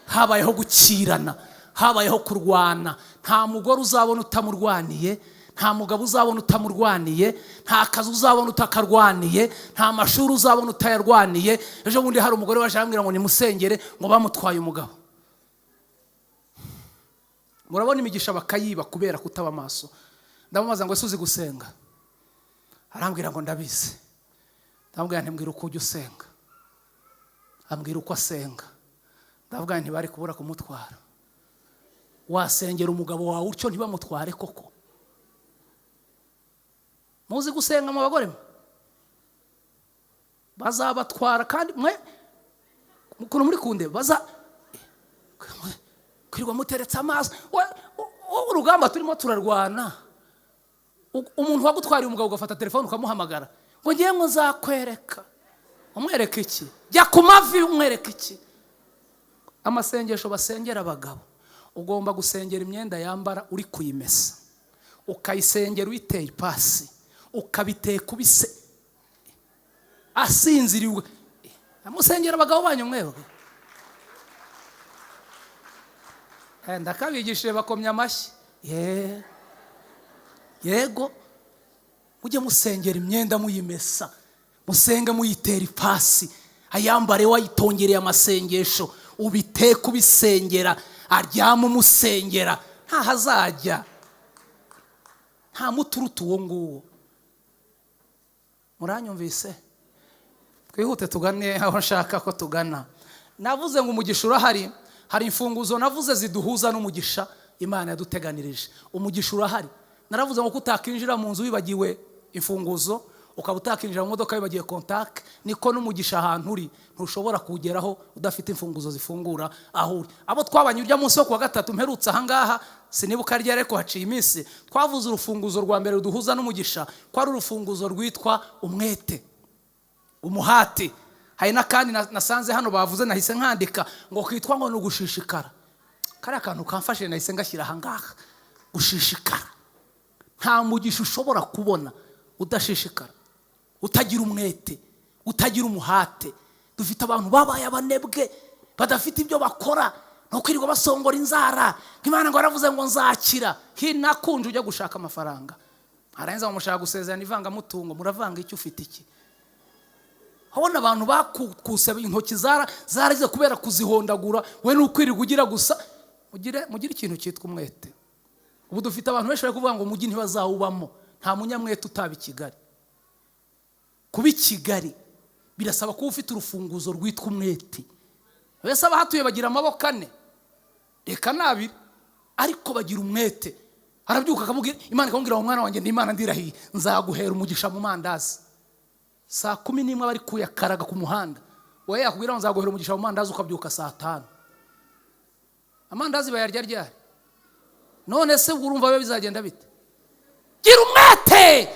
C: Habayeho gukirana, habayeho kurwana. Nta mugore uzabona utamurwaniye, nta mugabo uzabona utamurwaniye, nta kazi uzabona utakarwaniye, nta mashuri uzabona utayarwaniye. Ejo bundi hari umugore waje arambwira ngo nimusengere, ngo bamutwaye umugabo. Murabona imigisha bakayiba kubera kutaba amaso. Ndamubaza ngo ese uzi gusenga? Arambwira ngo ndabizi. Ndamubwira nti mbwira uko ujya usenga. Ambwira uko asenga. Ndavuga nti bari kubura kumutwara. Wasengera umugabo wawe utyo ntibamutware koko? Muzi gusenga mu bagore mwe? Bazabatwara. Kandi mwe ukuntu muri kunde baza kwirirwa muteretse amaso. Urugamba turimo turarwana. Umuntu wagutwariye umugabo ugafata telefone ukamuhamagara ngo ngiye ngo nzakwereka. Umwereka iki? Jya ku mavi umwereka iki? Amasengesho basengera abagabo, ugomba gusengera imyenda yambara uri kuyimesa, ukayisengera uyiteye ipasi, ukabiteka ubise asinziriwe. Amusengera abagabo banyu mwebwe. Ndakabigishije bakomye amashyi. Yego, mujye musengera imyenda muyimesa, musenge muyitera ipasi, ayambare wayitongereye amasengesho, ubiteka ubisengera, aryama umusengera, ntahazajya, nta muturutu uwo nguwo. Muranyumvise? Twihute tugane aho nshaka ko tugana. Navuze ngo umugisha urahari. Hari imfunguzo navuze ziduhuza n'umugisha Imana yaduteganirije. Umugisha urahari. Naravuze ngo kutakinjira mu nzu wibagiwe imfunguzo, ukaba utakinjira mu modoka wibagiwe contact, niko n'umugisha ahantu uri ntushobora kugeraho udafite imfunguzo zifungura aho uri. Abo twabanye urya munsi wo kuwa gatatu mperutse ahangaha, sinibuka ryari ariko haciye iminsi, twavuze urufunguzo rwa mbere ruduhuza n'umugisha, ko ari urufunguzo rwitwa umwete, umuhati. Hari n'akandi nasanze hano bavuze nahise nkandika ngo kitwa ngo ni ugushishikara. Kariya kantu kamfashije nahise ngashyira ahangaha, gushishikara. Nta mugisha ushobora kubona udashishikara, utagira umwete, utagira umuhate. Dufite abantu babaye abanebwe, badafite ibyo bakora, no kwirirwa basongora inzara. Imana ngo yaravuze ngo nzakira, hinakunje ujya gushaka amafaranga. Arangiza ngo mushaka gusezerana ivangamutungo, muravanga icyo ufite iki? Habona abantu bakuse intoki zaragize kubera kuzihondagura, we n'ukwirirwa ugira gusa. Mugire ikintu cyitwa umwete. Ubu dufite abantu benshi bari kuvuga ngo umujyi ntibazawubamo. Nta munyamwete utaba i Kigali. Kuba i Kigali birasaba kuba ufite urufunguzo rwitwa umwete. Bese abahatuye bagira amaboko ane, reka nabiri, ariko bagira umwete. Arabyuka akamubwira, Imana ikamubwira ngo mwana wanjye ndi Imana ndirahiye, nzaguhera umugisha mu mandazi. Saa 11 bari kuyakaraga ku muhanda, wowe yakubwira ngo nzaguhera umugisha mu mandazi, ukabyuka saa 5. Amandazi bayarya ryari? None se urumva biba bizagenda bite? Gira umwete.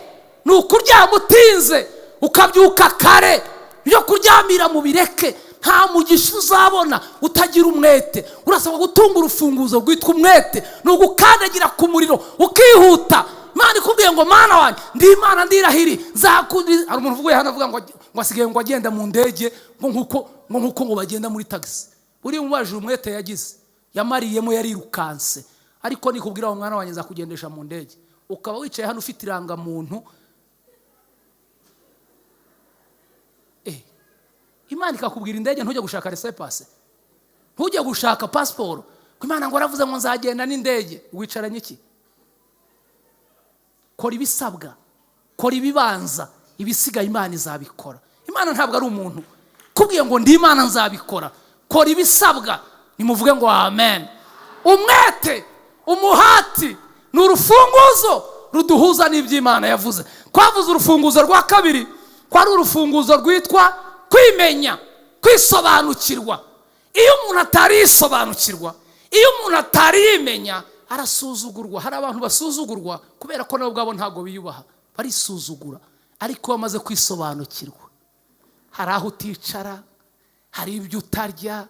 C: Ni ukuryama utinze ukabyuka kare, ibyo kuryamira mu bireke. Nta mugisha uzabona utagira umwete. Urasabwa gutunga urufunguzo rwitwa umwete, ni ugukandagira ku muriro ukihuta. Imana ikubwiye ngo mana wanjye ndi Imana ndirahiri nzakundi. Hari umuntu uvuye hano avuga ngo asigaye ngo agenda mu ndege ngo nkuko ngo nk'uko ngo bagenda muri tagisi. Buriya umubajije umwete yagize, yamariyemo, yarirukanse. Ariko nikubwira ngo mwana wanjye nzakugendesha mu ndege, ukaba wicaye hano ufite irangamuntu, Imana ikakubwira indege, ntujye gushaka laissez-passer, ntujye gushaka pasiporo, ko Imana ngo aravuze ngo nzagenda n'indege, wicaranye iki? Kora ibisabwa, kora ibibanza, ibisigaye Imana izabikora. Imana ntabwo ari umuntu kubwiye ngo ndi Imana nzabikora. Kora ibisabwa, nimuvuge ngo amen. Umwete, umuhati ni urufunguzo ruduhuza n'iby'Imana yavuze. Twavuze urufunguzo rwa kabiri, ko ari urufunguzo rwitwa kwimenya, kwisobanukirwa. Iyo umuntu atari yisobanukirwa, iyo umuntu atari yimenya, arasuzugurwa. Hari abantu basuzugurwa kubera ko nabo ubwabo ntabwo biyubaha, barisuzugura. Ariko iyo bamaze kwisobanukirwa, hari aho uticara, hari ibyo utarya,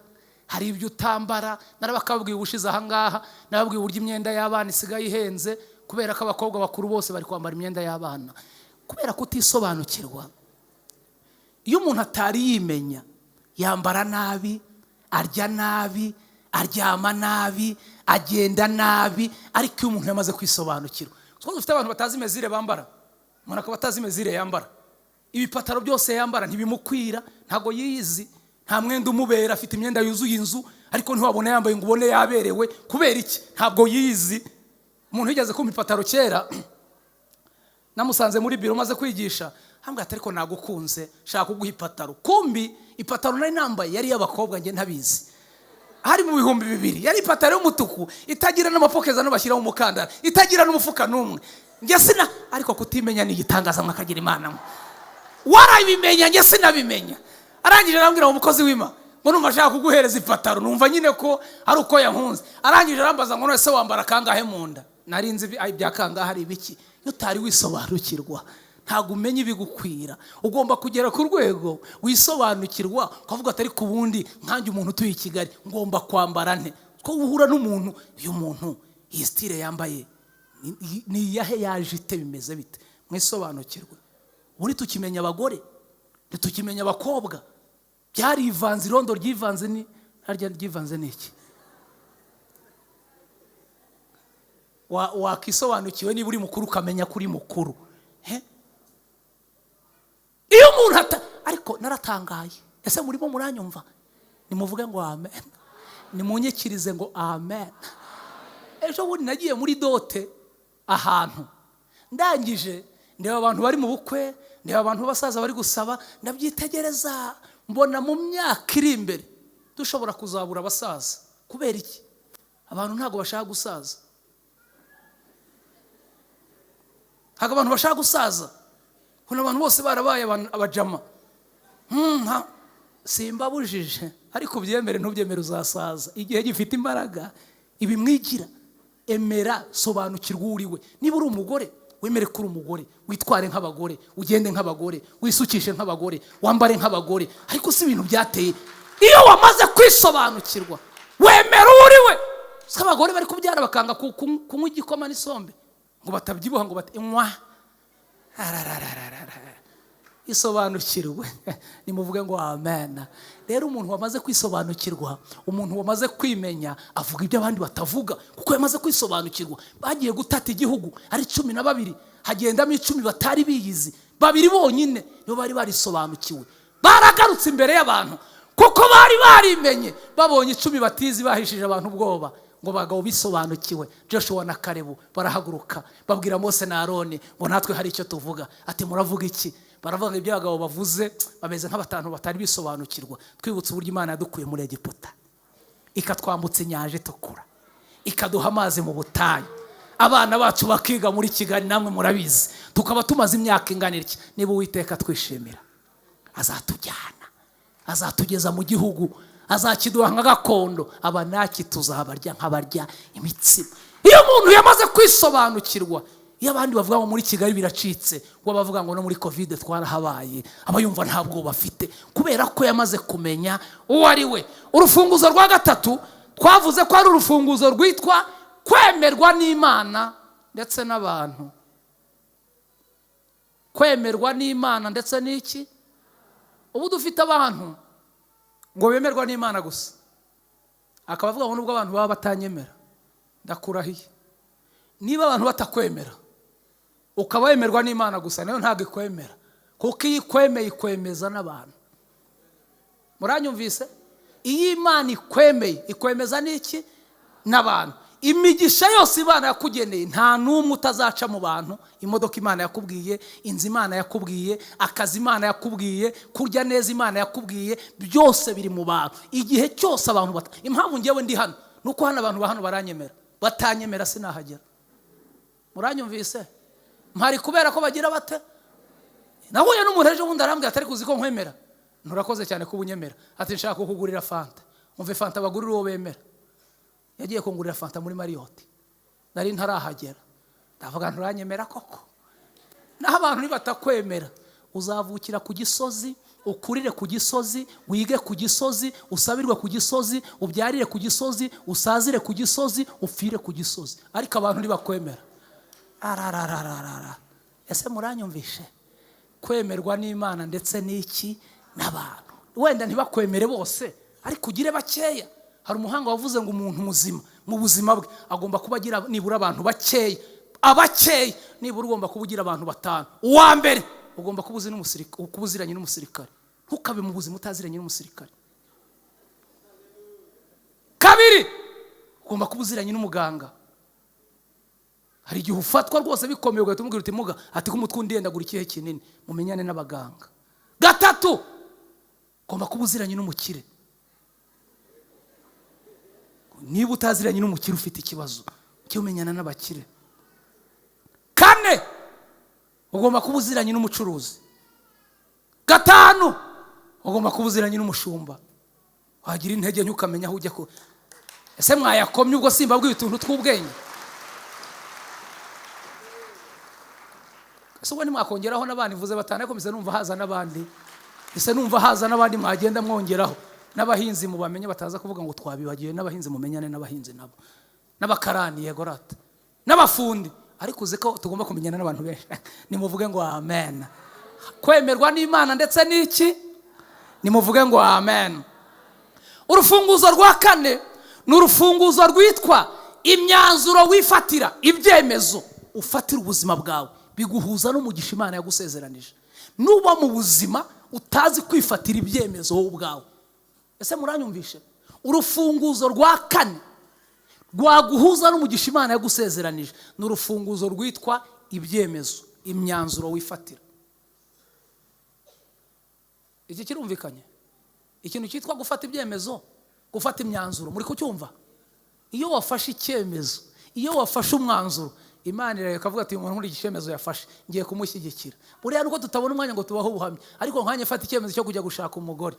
C: hari ibyo utambara. Narabakabwiye ubushize aha ngaha, nababwiye uburyo imyenda y'abana isigaye ihenze kubera ko abakobwa bakuru bose bari kwambara imyenda y'abana kubera kutisobanukirwa. Iyo umuntu atari yimenya, yambara nabi, arya nabi, aryama nabi, agenda nabi. Ariko iyo umuntu yamaze kwisobanukirwa, kuko dufite abantu batazi mesure bambara, umuntu akaba atazi mesure yambara, ibipataro byose yambara ntibimukwira, ntabwo yiyizi, nta mwenda umubera, afite imyenda yuzuye inzu, ariko ntiwabona yambaye ngo ubone yaberewe. Kubera iki? Ntabwo yiyizi. Umuntu yigeze kumpa ipataro kera, namusanze muri biro maze kwigisha, ambwira ati ariko nagukunze, shaka kuguha ipataro. Kumbi ipataro nari nambaye yari iy'abakobwa, njye ntabizi. Hari mu 2000, yari ipataro y'umutuku itagira n'amapokeza bashyiraho umukandara, itagira n'umufuka n'umwe. Njye sina, ariko kutimenya ni igitangaza, mwakagira Imana mwe. Warabimenya, njye sinabimenya. Arangije arambwira ngo umukozi w'Imana, ngo numva ashaka kuguhereza ipataro, numva nyine ko ari uko yankunze. Arangije arambaza ngo none se wambara kangahe mu nda? Nari nzi ibya kangahe ari ibiki. Iyo utari wisobanukirwa, ntabwo umenya ibigukwira. Ugomba kugera ku rwego wisobanukirwa, ukavuga ati ariko ubundi nkanjye umuntu utuye i Kigali ngomba kwambara nte? Ko uhura n'umuntu, uyu muntu iyi style yambaye ni iyahe, yaje ite, bimeze bite? Mwisobanukirwe. Ubu ntitukimenya abagore, ntitukimenya abakobwa, byarivanze. Irondo ryivanze ni harya ryivanze ni iki? Wakisobanukiwe niba uri mukuru ukamenya ko uri mukuru. He? Iyo umuntu ata, ariko naratangaye. Ese murimo muranyumva? Nimuvuge ngo amen, nimunyikirize ngo amen. Ejo bundi nagiye muri dot ahantu, ndangije ndeba abantu bari mu bukwe, ndeba abantu b'abasaza bari gusaba, ndabyitegereza, mbona mu myaka iri imbere dushobora kuzabura abasaza. Kubera iki? Abantu ntabwo bashaka gusaza. Ntabwo abantu bashaka gusaza. Ubona abantu bose barabaye abajama. Simbabujije, ariko ubyemere ntubyemere uzasaza. Igihe gifite imbaraga ibimwigira. Emera, sobanukirwa uwo uri we. Niba uri umugore, wemere ko uri umugore, witware nk'abagore, ugende nk'abagore, wisukishe nk'abagore, wambare nk'abagore. Ariko si ibintu byateye. Iyo wamaze kwisobanukirwa, wemera uwo uri we. Si abagore bari kubyara bakanga kunywa igikoma n'isombe ngo batabyibuha, ngo batinywa. Ararararara. Isobanukirwe, nimuvuge ngo amen. Rero umuntu wamaze kwisobanukirwa, umuntu wamaze kwimenya, avuga ibyo abandi batavuga kuko yamaze kwisobanukirwa. Bagiye gutata igihugu ari 12, hagendamo 10 batari biyizi, 2 bonyine nibo bari barisobanukiwe. Baragarutse imbere y'abantu kuko bari barimenye. Babonye 10 batizi bahishije abantu ubwoba, ngo bagabo bisobanukiwe, Joshua na Kalebu barahaguruka babwira Mose na Aroni ngo natwe hari icyo tuvuga. Ati muravuga iki? Baravuga ngo ibyo abagabo bavuze bameze nk'abatanu batari bisobanukirwa. Twibutse uburyo Imana yadukuye muri Egiputa, ikatwambutsa inyanja itukura, ikaduha amazi mu butayu, abana bacu bakiga muri Kigali, namwe murabizi, tukaba tumaze imyaka ingana iki. Niba Uwiteka twishimira, azatujyana, azatugeza mu gihugu, azakiduha nka gakondo, abanaki tuzabarya nk'abarya imitsima. Iyo umuntu yamaze kwisobanukirwa, iyo abandi bavuga ngo muri Kigali biracitse, ngo bavuga ngo no muri Covid twarahabaye, aba yumva nta bwoba afite kubera ko yamaze kumenya uwo ari we. Urufunguzo rwa gatatu twavuze ko ari urufunguzo rwitwa kwemerwa n'Imana ndetse n'abantu. Kwemerwa n'Imana ndetse n'iki? Ubu dufite abantu Ngo bemerwa n'Imana gusa, akaba avuga ngo nubwo abantu baba batanyemera, ndakurahiye, niba abantu batakwemera ukaba wemerwa n'Imana gusa, nayo ntabwo ikwemera, kuko iyo ikwemeye ikwemeza n'abantu. Muranyumvise? Iyo Imana ikwemeye ikwemeza n'iki? N'abantu. Imigisha yose Imana yakugeneye nta n'umwe utazaca mu bantu. Imodoka Imana yakubwiye, inzu Imana yakubwiye, akazi Imana yakubwiye, kurya neza Imana yakubwiye, byose biri mu bantu. Igihe cyose abantu impamvu ngewe ndi hano ni uko hano abantu ba hano baranyemera, batanyemera sinahagera. Muranyumvise? Mpari kubera ko bagira bate? Nahuye n'umuntu ejo bundi arambwira atari kuzi ko nkwemera. Nturakoze cyane kuba unyemera. Ati nshaka kukugurira fanta. Umve fanta bagurira uwo bemera. Yagiye kungurira fanta muri Marriott. Nari ntarahagera. Ndavuga nturanyemera koko. Naho abantu nibatakwemera, uzavukira ku gisozi, ukurire ku gisozi, wige ku gisozi, usabirwe ku gisozi, ubyarire ku gisozi, usazire ku gisozi, upfire ku gisozi. Ariko abantu ntibakwemera. Ararararara. Ese muranyumvishe? Kwemerwa n'Imana ndetse n'iki? N'abantu. Wenda ntibakwemere bose, ariko ugire bakeya. Hari umuhanga wavuze ngo umuntu muzima mu buzima bwe agomba kuba agira nibura abantu bakeya, abakeya nibura ugomba kuba ugira abantu batanu. Uwa mbere ugomba kuba uzi n'umusirikare, kuba uziranye n'umusirikare. Ntukabe mu buzima utaziranye n'umusirikare. Kabiri, ugomba kuba uziranye n'umuganga. Hari igihe ufatwa rwose bikomeye ugahita umubwira uti muga, ati ko umutwe undendagura ikihe kinini, mumenyane n'abaganga. Gatatu, ugomba kuba uziranye n'umukire. Niba utaziranye n'umukire ufite ikibazo, ujye umenyana n'abakire. Kane, ugomba kuba uziranye n'umucuruzi. Gatanu, ugomba kuba uziranye n'umushumba. Wagira intege nke ukamenya aho ujya ku. Ese mwayakomye ubwo simbabwiye utuntu tw'ubwenge? Ese ubwo ntimwakongeraho n'abandi? Mvuze batanu ariko mpise numva haza n'abandi. Ese numva haza n'abandi mwagenda mwongeraho. N'abahinzi mubamenye bataza kuvuga ngo twabibagiye. N'abahinzi mumenyane n'abahinzi nabo, n'abakarani, yego rata, n'abafundi. Ariko uzi ko tugomba kumenyana n'abantu benshi. Nimuvuge ngo amen. Kwemerwa n'Imana ndetse n'iki? Nimuvuge ngo amen. Urufunguzo rwa kane ni urufunguzo rwitwa imyanzuro wifatira, ibyemezo ufatira ubuzima bwawe biguhuza n'umugisha Imana yagusezeranije. Nuba mu buzima utazi kwifatira ibyemezo wowe ubwawe. Ese muranyumvishe? Urufunguzo rwa kane rwaguhuza n'umugisha Imana yagusezeranije ni urufunguzo rwitwa ibyemezo, imyanzuro wifatira. Iki kirumvikanye? Ikintu cyitwa gufata ibyemezo, gufata imyanzuro, muri kucyumva? Iyo wafashe icyemezo, iyo wafashe umwanzuro, Imana irareka ikavuga ati umuntu muri iki cyemezo yafashe ngiye kumushyigikira. Buriya nuko tutabona umwanya ngo tubaho ubuhamya, ariko nkanjye mfata icyemezo cyo kujya gushaka umugore,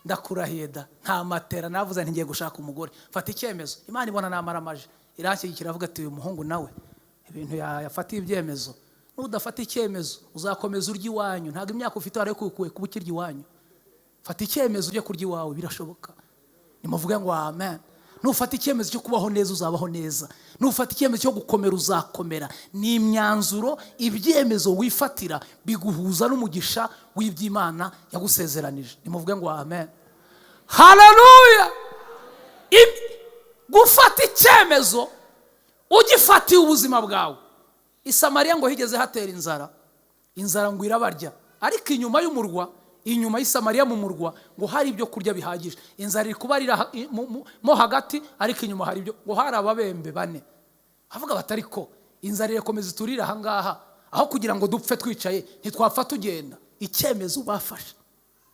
C: ndakurahiye da, nta matera navuze nti ngiye gushaka umugore, mfata icyemezo, Imana ibona namaramaje, iranshyigikira avuga ati uyu muhungu nawe ibintu yafatiye ibyemezo. Nudafata icyemezo uzakomeza urya iwanyu, ntabwo imyaka ufite warekukuye kuba ukirya iwanyu. Fata icyemezo ujye kurya iwawe, birashoboka. Nimuvuge ngo amen. Nufata icyemezo cyo kubaho neza uzabaho neza. Nufata icyemezo cyo gukomera uzakomera. Ni imyanzuro, ibyemezo wifatira biguhuza n'umugisha w'iby'Imana yagusezeranije. Nimuvuge ngo amen. Haleluya. Gufata icyemezo ugifatiye ubuzima bwawe. I Samariya ngo higeze hatera inzara, inzara ngo irabarya, ariko inyuma y'umurwa, inyuma y'i Samariya mu murwa ngo hari ibyo kurya bihagije. Inzara iri kubarira mo hagati, ariko inyuma hari ibyo, ngo hari ababembe bane. Avuga bati ariko inzara irakomeza iturira aha ngaha, aho kugira ngo dupfe twicaye ntitwapfa tugenda. Icyemezo bafashe,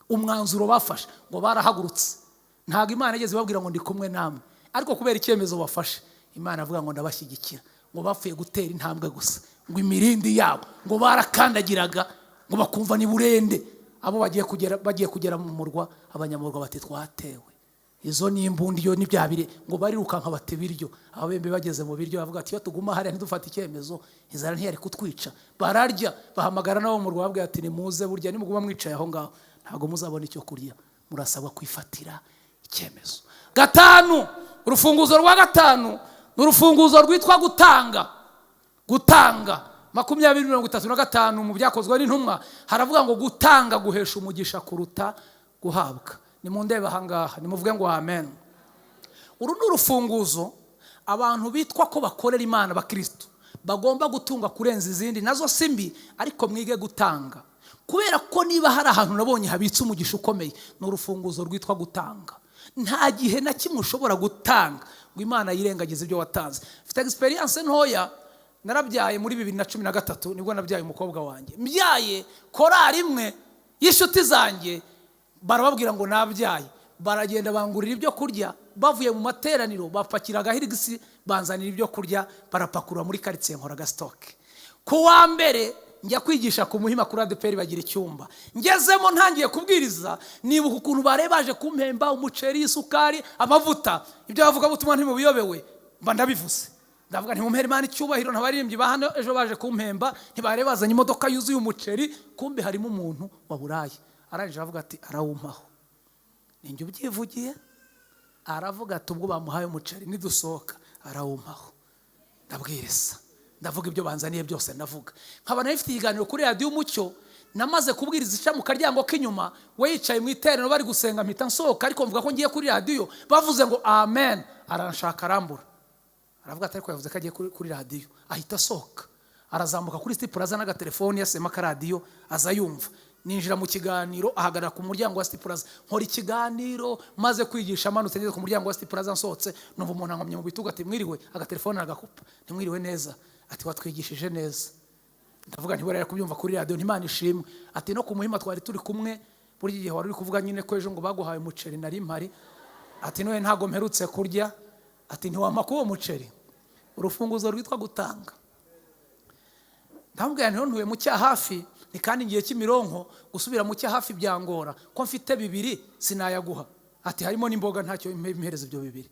C: umwanzuro bafashe, ngo barahagurutse. Ntabwo Imana igeze ibabwira ngo ndi kumwe namwe, ariko kubera icyemezo bafashe, Imana avuga ngo ndabashyigikira. Ngo bapfuye gutera intambwe gusa, ngo imirindi yabo ngo barakandagiraga, ngo bakumva ni burende. Abo bagiye kugera mu murwa, abanyamurwa bati twatewe, izo ni imbundi yo ni bya bire, ngo barirukanka bati biryo. Ababembe bageze mu biryo bavuga ati iyo tuguma hariya ntidufate icyemezo, inzara ntiyari kutwica. Bararya, bahamagara n'abo mu murwa bababwira ati nimuze, burya nimuguma mwicaye aho ngaho ntabwo muzabona icyo kurya, murasabwa kwifatira icyemezo. Gatanu, urufunguzo rwa gatanu ni urufunguzo rwitwa gutanga. Gutanga 20:35 mu byakozwe n'intumwa haravuga ngo gutanga guhesha umugisha kuruta guhabwa. Nimundebe ahangaha, nimuvuge ngo amen. Uru ni urufunguzo abantu bitwa ko bakorera Imana, abakristo, bagomba gutunga kurenza izindi. Nazo si mbi, ariko mwige gutanga, kubera ko niba hari ahantu nabonye habitse umugisha ukomeye, ni urufunguzo rwitwa gutanga. Nta gihe na kimwe ushobora gutanga ngo Imana yirengagize ibyo watanze. Mfite experience ntoya. Narabyaye muri 2013, nibwo nabyaye umukobwa wanjye. Mbyaye, korari imwe y'inshuti zanjye barababwira ngo nabyaye, baragenda bangurira ibyo kurya. Bavuye mu materaniro bapakira agahirigisi, banzanira ibyo kurya, barapakurura muri karitsiye, nkora agasitoke. Ku wa mbere njya kwigisha ku Muhima kuri ADEPR, bagira icyumba. Ngezemo ntangiye kubwiriza, nibuka ukuntu bari baje kumpemba umuceri, isukari, amavuta. Ibyo bavuga butumwa ntimubiyobewe. Mba ndabivuze, ndavuga: "Ntimumpere Imana icyubahiro, ntabaririmbyi ba hano ejo baje kumpemba, ntibari bazanye imodoka yuzuye umuceri." Kumbe harimo umuntu wa burayi. Arangije aravuga ati: "Arawumpaho ninjye ubyivugiye." Aravuga ati: "Ubwo bamuhaye umuceri, nidusohoka arawumpaho." Ndabwiriza, ndavuga ibyo banzaniye byose, ndavuga. Nkaba nari mfite ikiganiro kuri Radiyo Umucyo. Namaze kubwiriza ica mu karyango k'inyuma, we yicaye mu iteraniro bari gusenga, mpita nsohoka, ariko mvuga ko ngiye kuri radiyo. Bavuze ngo amen, aranshaka arambura. Aravuga ati: "Ariko yavuze ko agiye kuri radiyo." Ahita asohoka, arazamuka kuri City Plaza n'agatelefoni, yasema akaradiyo aza yumva. Ninjira mu kiganiro, ahagarara ku muryango wa City Plaza, nkora ikiganiro. Maze kwigisha, amanutse ngeze ku muryango wa City Plaza nsohotse, numva umuntu ankomye mu bitugu ati: "Mwiriwe." Agatelefone aragakupa. "Ntimwiriwe neza." Ati: "Watwigishije neza." Ndavuga nti: "Buriya kubyumva kuri radiyo, ntimana ishimwe." Ati: "No ku Muhima twari turi kumwe, burya igihe wari uri kuvuga nyine ko ejo ngo baguhaye umuceri nari mpari." Ati: "None ntabwo mperutse kurya." Ati: "Ntiwampa k'uwo muceri." Urufunguzo rwitwa gutanga. Ndamubwira nti: "Ntuye mu Cyahafi, ni kandi ngiye Kimironko, gusubira mu Cyahafi byangora, ko mfite bibiri sinayaguha." Ati: "Harimo n'imboga, ntacyo, mpereza ibyo bibiri."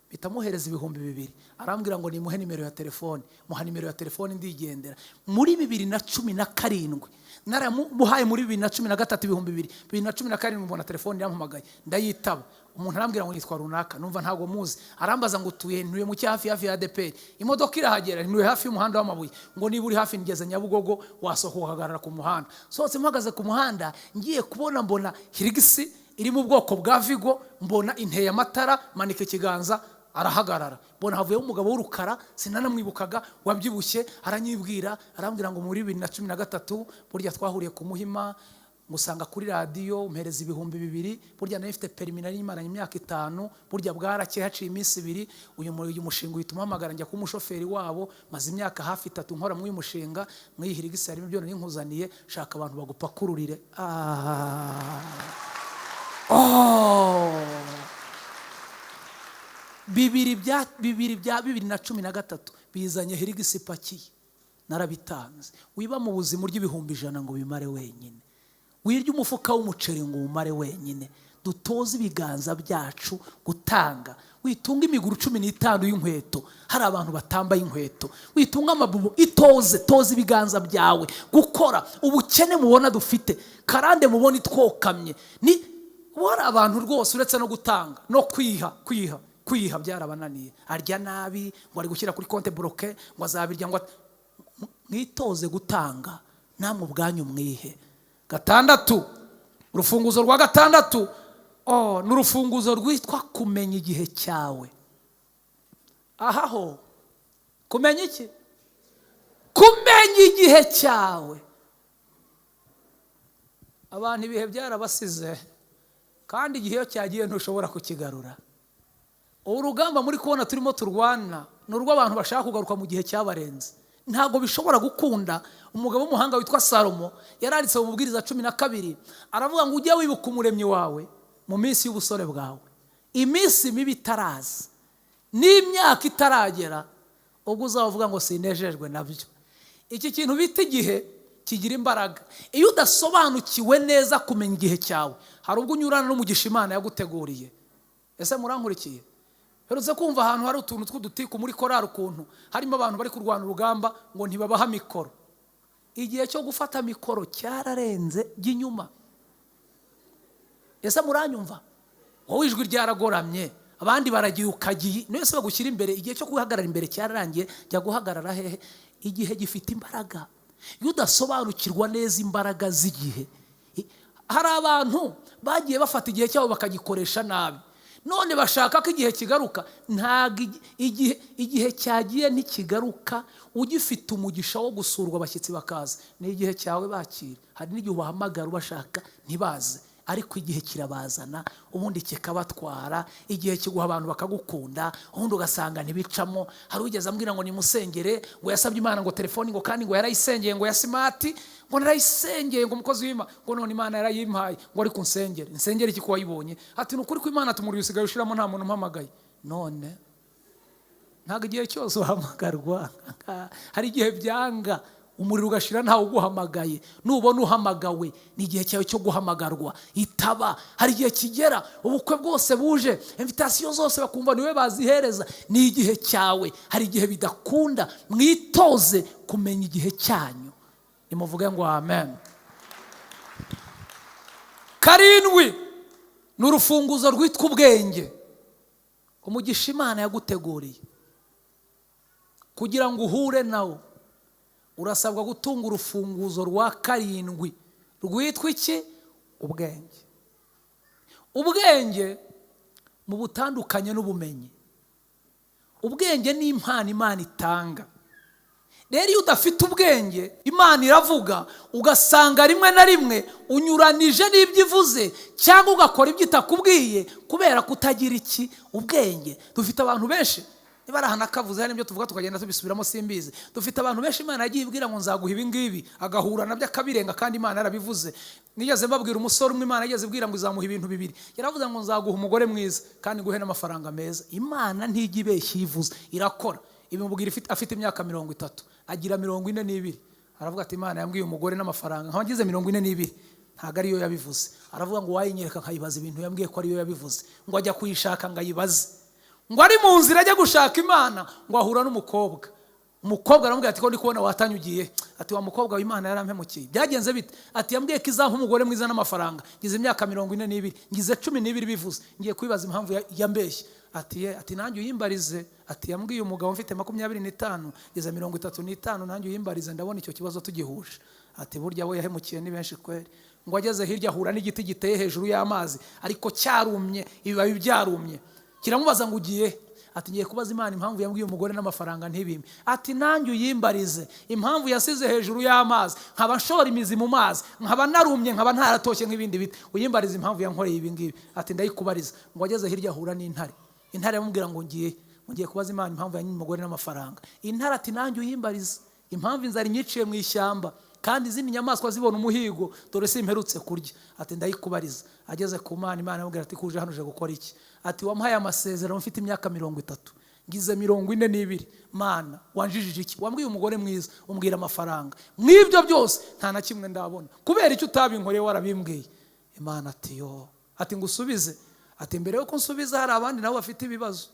C: Mpita muhereza 2000. Arambwira ngo nimuhe nimero ya telefone. Muha nimero ya telefone, ndigendera. Muri 2017 naramuhaye, muri 2013 2000, 2017 mbona telefone irampamagaye, ndayitaba. Umuntu arambwira ngo: "Nitwa runaka." Numva ntabwo muzi. Arambaza ngo: "Utuye?" "Ntuye mu Cyahafi, hafi ya ADEPR." Imodoka irahagera? "Ntuye hafi y'umuhanda w'amabuye." Ngo: "Niba uri hafi, ngeze Nyabugogo, wasohoka ugahagarara ku muhanda." Sohotse mpagaze ku muhanda, ngiye kubona mbona Hilux iri mu bwoko bwa Vigo, mbona inteye amatara, manika ikiganza, arahagarara. Mbona havuyemo umugabo w'urukara, sinanamwibukaga, wabyibushye. Aranyibwira, arambwira ngo: "Muri 2013 burya twahuriye ku Muhima, ngusanga kuri radiyo, umpereza 2000. Burya nari mfite perimi, nari imaranye imyaka 5. Burya bwarakeye, haciye iminsi 2, uyu mushinga uhita umpamagara, njya kuba umushoferi wabo. Maze imyaka hafi 3 nkora muri uyu mushinga. Muri iyi Hilux harimo ibyo nari nkuzaniye, shaka abantu bagupakururire." Ah. Oh. Bibiri bya 2013 bizanye Hilux ipakiye. Narabitanze. Wiba mu buzima urya 100,000 ngo bimare wenyine, wirya umufuka w'umuceri ngo umare wenyine. Dutoze ibiganza byacu gutanga. Witunga imiguru 15 y'inkweto hari abantu batambaye inkweto, witunga amabubu. Itoze, toza ibiganza byawe gukora. Ubukene mubona dufite, karande mubona itwokamye, ni hari abantu rwose uretse no gutanga no kwiha, kwiha, kwiha byarabananiye. Arya nabi ngo ari gushyira kuri compte bloqué, ngo azabirya. Ngo mwitoze gutanga namwe ubwanyu mwihe. Gatandatu, urufunguzo rwa gatandatu, oh, ni urufunguzo rwitwa kumenya igihe cyawe. Aha ho kumenya iki? Kumenya igihe cyawe. Abantu ibihe byarabasize, kandi igihe iyo cyagiye ntushobora kukigarura. Ubu rugamba muri kubona turimo turwana ni urw'abantu bashaka kugaruka mu gihe cyabarenze. Ntabwo bishobora gukunda. Umugabo w'umuhanga witwa Salomo yaranditse mu Mubwiriza 12, aravuga ngo: "Ujye wibuka Umuremyi wawe mu minsi y'ubusore bwawe, iminsi mibi itaraza n'imyaka itaragera, ubwo uzavuga ngo sinejejwe nabyo." Iki kintu bita igihe kigira imbaraga. Iyo udasobanukiwe neza kumenya igihe cyawe, hari ubwo unyurana n'umugisha Imana yaguteguriye. Ese murankurikiye? Herutse kumva ahantu hari utuntu tw'udutiku muri korari, ukuntu harimo abantu bari kurwana urugamba ngo ntibabaha mikoro. Igihe cyo gufata mikoro cyararenze by'inyuma. Ese muranyumva? Wowe ijwi ryaragoramye, abandi baragiye, ukagiye niyo se bagushyira imbere. Igihe cyo guhagarara imbere cyararangiye, jya guhagarara hehe? Igihe gifite imbaraga. Iyo udasobanukirwa neza imbaraga z'igihe. Hari abantu bagiye bafata igihe cyabo bakagikoresha nabi, none bashaka ko igihe kigaruka. Ntabwo igihe cyagiye ntikigaruka. Ugifite umugisha wo gusurwa, abashyitsi bakaza, ni igihe cyawe, bakira. Hari n'igihe ubahamagara ubashaka ntibaze, ariko igihe kirabazana, ubundi kikabatwara. Igihe kiguha abantu bakagukunda, ubundi ugasanga ntibicamo. Hari ugeze ambwira ngo nimusengere, ngo yasabye Imana ngo telefoni, ngo kandi ngo yarayisengeye, ngo ya smart, ngo narayisengeye, ngo umukozi w'Imana, ngo none Imana yarayimpaye, ngo ariko nsengere. Nsengere iki ko wayibonye? Ati ni ukuri ko Imana tumuriro usigaye ushiramo, nta muntu umpamagaye. None ntabwo igihe cyose uhamagarwa. Hari igihe byanga, umuriro ugashira ntawe uguhamagaye. Nubona uhamagawe, ni igihe cyawe cyo guhamagarwa, itaba. Hari igihe kigera ubukwe bwose buje, invitation zose bakumva niwe bazihereza, ni igihe cyawe. Hari igihe bidakunda. Mwitoze kumenya igihe cyanyu. Nimuvuge ngo amen. Karindwi ni urufunguzo rwitwa ubwenge. Umugisha Imana yaguteguriye, kugira ngo uhure nawo, urasabwa gutunga urufunguzo rwa karindwi rwitwa iki? Ubwenge. Ubwenge mu butandukanye n'ubumenyi. Ubwenge ni impano Imana itanga. Rero iyo udafite ubwenge, Imana iravuga, ugasanga rimwe na rimwe unyuranije n'ibyo ivuze, cyangwa ugakora ibyo itakubwiye kubera kutagira iki? Ubwenge. Dufite abantu benshi, niba ari ahantu akavuze, hari n'ibyo tuvuga tukagenda tubisubiramo, simbizi. Dufite abantu benshi Imana yagiye ibwira ngo nzaguha ibi ngibi, agahura nabyo akabirenga kandi Imana yarabivuze. Nigeze mbabwira umusore umwe Imana yageze ibwira ngo izamuha ibintu bibiri. Yaravuze ngo nzaguha umugore mwiza kandi nguhe n'amafaranga meza. Imana ntijya ibeshya, ivuze irakora. Ibimubwira afite imyaka 30, agira 42. Aravuga ati Imana yambwiye umugore n'amafaranga, nkaba ngize 42, ntabwo ariyo yabivuze. Aravuga ngo wayinyereka nkayibaza ibintu yambwiye ko ariyo yabivuze. Ngo ajya kuyishaka ngo ayibaze. Ngo ari mu nzira ajya gushaka Imana, ngo ahura n'umukobwa. Umukobwa aramubwira ati ko ndi kubona watanyugiye. Ati wa mukobwa w'Imana yarampemukiye. Byagenze bite? Ati yambwiye ko izampa umugore mwiza n'amafaranga, ngize imyaka 42, ngize 12 bivuze, ngiye kwibaza impamvu yambeshye. Ati ye, ati nanjye uyimbarize. Ati yambwiye umugabo mfite 25, ngize 35, nanjye uyimbarize, ndabona icyo kibazo tugihuje. Ati burya abo yahemukiye ni benshi kweri. Ngo ageze hirya ahura n'igiti giteye hejuru y'amazi, ariko cyarumye, ibibabi byarumye. Kiramubaza ngo ugiye? Ati ngiye kubaza Imana impamvu yambwiye umugore n'amafaranga ntibime. Ati nanjye uyimbarize impamvu yasize hejuru y'amazi, nkaba nshora imizi mu mazi, nkaba narumye, nkaba ntaratoshye nk'ibindi biti. Uyimbarize impamvu yankoreye ibi ngibi. Ati ndayikubariza. Ngo ageze hirya ahura n'intare. Intare yamubwira ngo ngiye, ngiye kubaza Imana impamvu yanyimye umugore n'amafaranga. Intare ati nanjye uyimbarize impamvu inzara inyiciye mu ishyamba, kandi izindi nyamaswa zibona umuhigo, dore simperutse kurya. Ati ndayikubariza. Ageze ku Mana, Imana yamubwira ati kuje hano uje gukora iki? Ati wampaye amasezerano mfite imyaka 30, ngize 42, Mana wanjijije iki? Wambwiye umugore mwiza, umbwira amafaranga, mw'ibyo byose nta na kimwe ndabona, kubera icyo utabinkoreye warabimbwiye? Imana ati yo. Ati ngusubize. Ati mbere yuko nsubiza hari abandi nabo bafite ibibazo,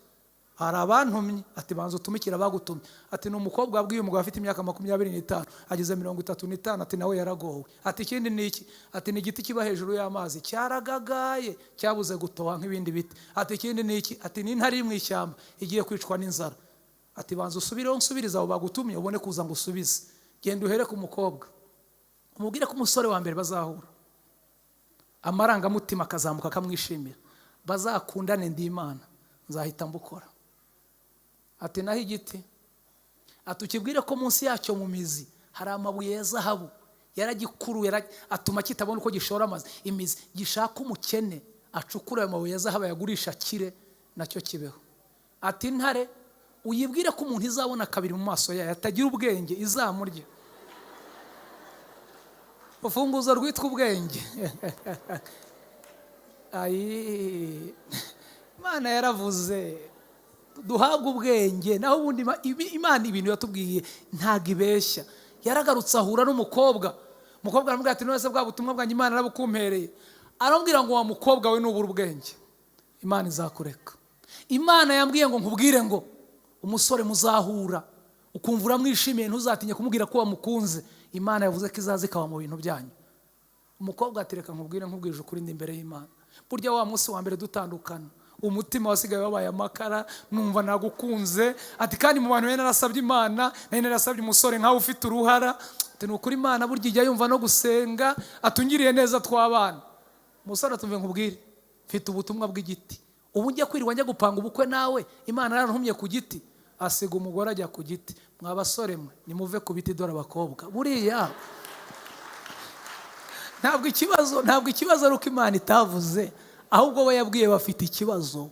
C: hari abantumye. Ati banza utumikira abagutumye. Ati ni umukobwa wabwiye umugabo afite imyaka 25, ageze 35. Ati nawe yaragowe. Ati ikindi ni iki? Ati ni igiti kiba hejuru y'amazi, cyaragagaye, cyabuze gutoha nk'ibindi biti. Ati ikindi ni iki? Ati ni intare iri mu ishyamba igiye kwicwa n'inzara. Ati banza usubireho nsubirize abo bagutumye, ubone kuza ngo usubize. Genda uhere ku mukobwa, umubwire ko umusore wa mbere bazahura, amarangamutima akazamuka akamwishimira, bazakundane, ndi Imana nzahita mbukora. Ati naho igiti, ati ukibwire ko munsi yacyo mu mizi hari amabuye ya zahabu, yaragikuruye atuma kitabona uko gishora amazi imizi, gishaka umukene acukura ayo mabuye ya zahabu ayagurisha akire, nacyo kibeho. Ati intare uyibwire ko umuntu izabona kabiri mu maso yayo atagira ubwenge izamurya. Urufunguzo rwitwa ubwenge. Ayi, Imana yaravuze duhabwe ubwenge, naho ubundi Imana ibintu yatubwiye ntabwo ibeshya. Yaragarutse ahura n'umukobwa, umukobwa aramubwira ati none se bwa butumwa bwanjye Imana yarabukumpereye? Aramubwira ngo wa mukobwa we, nubura ubwenge Imana izakureka. Imana yambwiye ngo nkubwire ngo umusore muzahura ukumva uramwishimiye, ntuzatinye kumubwira ko wamukunze. Imana yavuze ko izaza ikaba mu bintu byanyu. Umukobwa ati reka nkubwire, nkubwije ukuri ndi imbere y'Imana, burya wa munsi wa mbere dutandukana umutima wasigaye wabaye amakara, numva nagukunze. Ati kandi mu bantu nari narasabye Imana, nari narasabye umusore nkawe ufite uruhara. Ati ni ukuri Imana burya ijya yumva no gusenga, atungiriye neza tw'abana. Umusore atumve nkubwire, mfite ubutumwa bw'igiti, ubu njya kwirirwa njya gupanga ubukwe nawe, Imana yarantumye ku giti. Asiga umugore ajya ku giti. Mwa basore mwe, nimuve ku biti, dore abakobwa. Buriya ntabwo ikibazo ari uko Imana itavuze, ahubwo we yabwiye bafite ikibazo.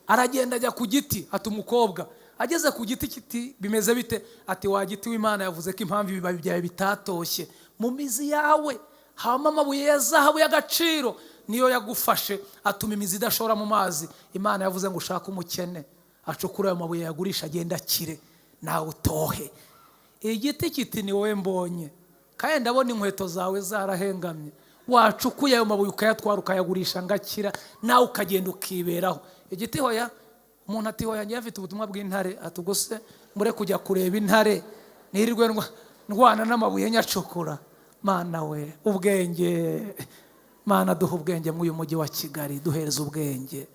C: Aragenda ajya ku giti, ati umukobwa ageze ku giti kiti bimeze bite? Ati wa giti w'Imana yavuze ko impamvu ibibabi byawe bitatoshye, mu mizi yawe habamo amabuye ya zahabu y'agaciro, niyo yagufashe atuma imizi idashora mu mazi. Imana yavuze ngo ushake umukene acukure ayo mabuye, yagurisha, agenda akire, nawe utohe. Igiti kiti ni wowe mbonye, kandi ndabona inkweto zawe zarahengamye, wacukuye ayo mabuye ukayatwara ukayagurisha ngakira, nawe ukagenda ukiberaho. Igiti hoya. Umuntu ati hoya, ngiye afite ubutumwa bw'intare. Ati ubwo se mure kujya kureba intare, nirirwe ndwana n'amabuye nyacukura? Mana we, ubwenge! Mana duha ubwenge muri uyu mujyi wa Kigali, duhereza ubwenge.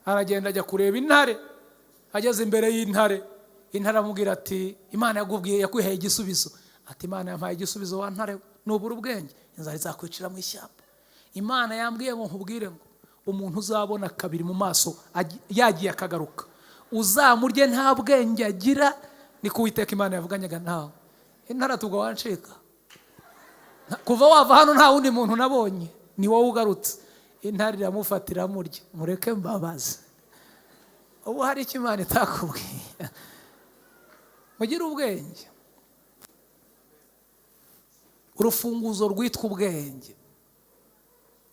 C: Aragenda ajya kureba intare. Ageze imbere y'intare, intare aramubwira ati Imana yakubwiye, yakwihaye igisubizo. Ati Imana yampaye igisubizo wa ntare we, nubura ubwenge inzara izakwicira mu ishyamba. Imana yambwiye ngo nkubwire ngo umuntu uzabona kabiri mu maso yagiye akagaruka, uzamurye, nta bwenge agira. Ni ku Uwiteka Imana yavuganyaga nawe. Intare tubwo wancika, kuva wava hano nta wundi muntu nabonye, ni wowe ugarutse. Intare iramufata iramurya. Mureke mbabaze, ubu hari icyo Imana itakubwiye? Mugire ubwenge. Urufunguzo rwitwa ubwenge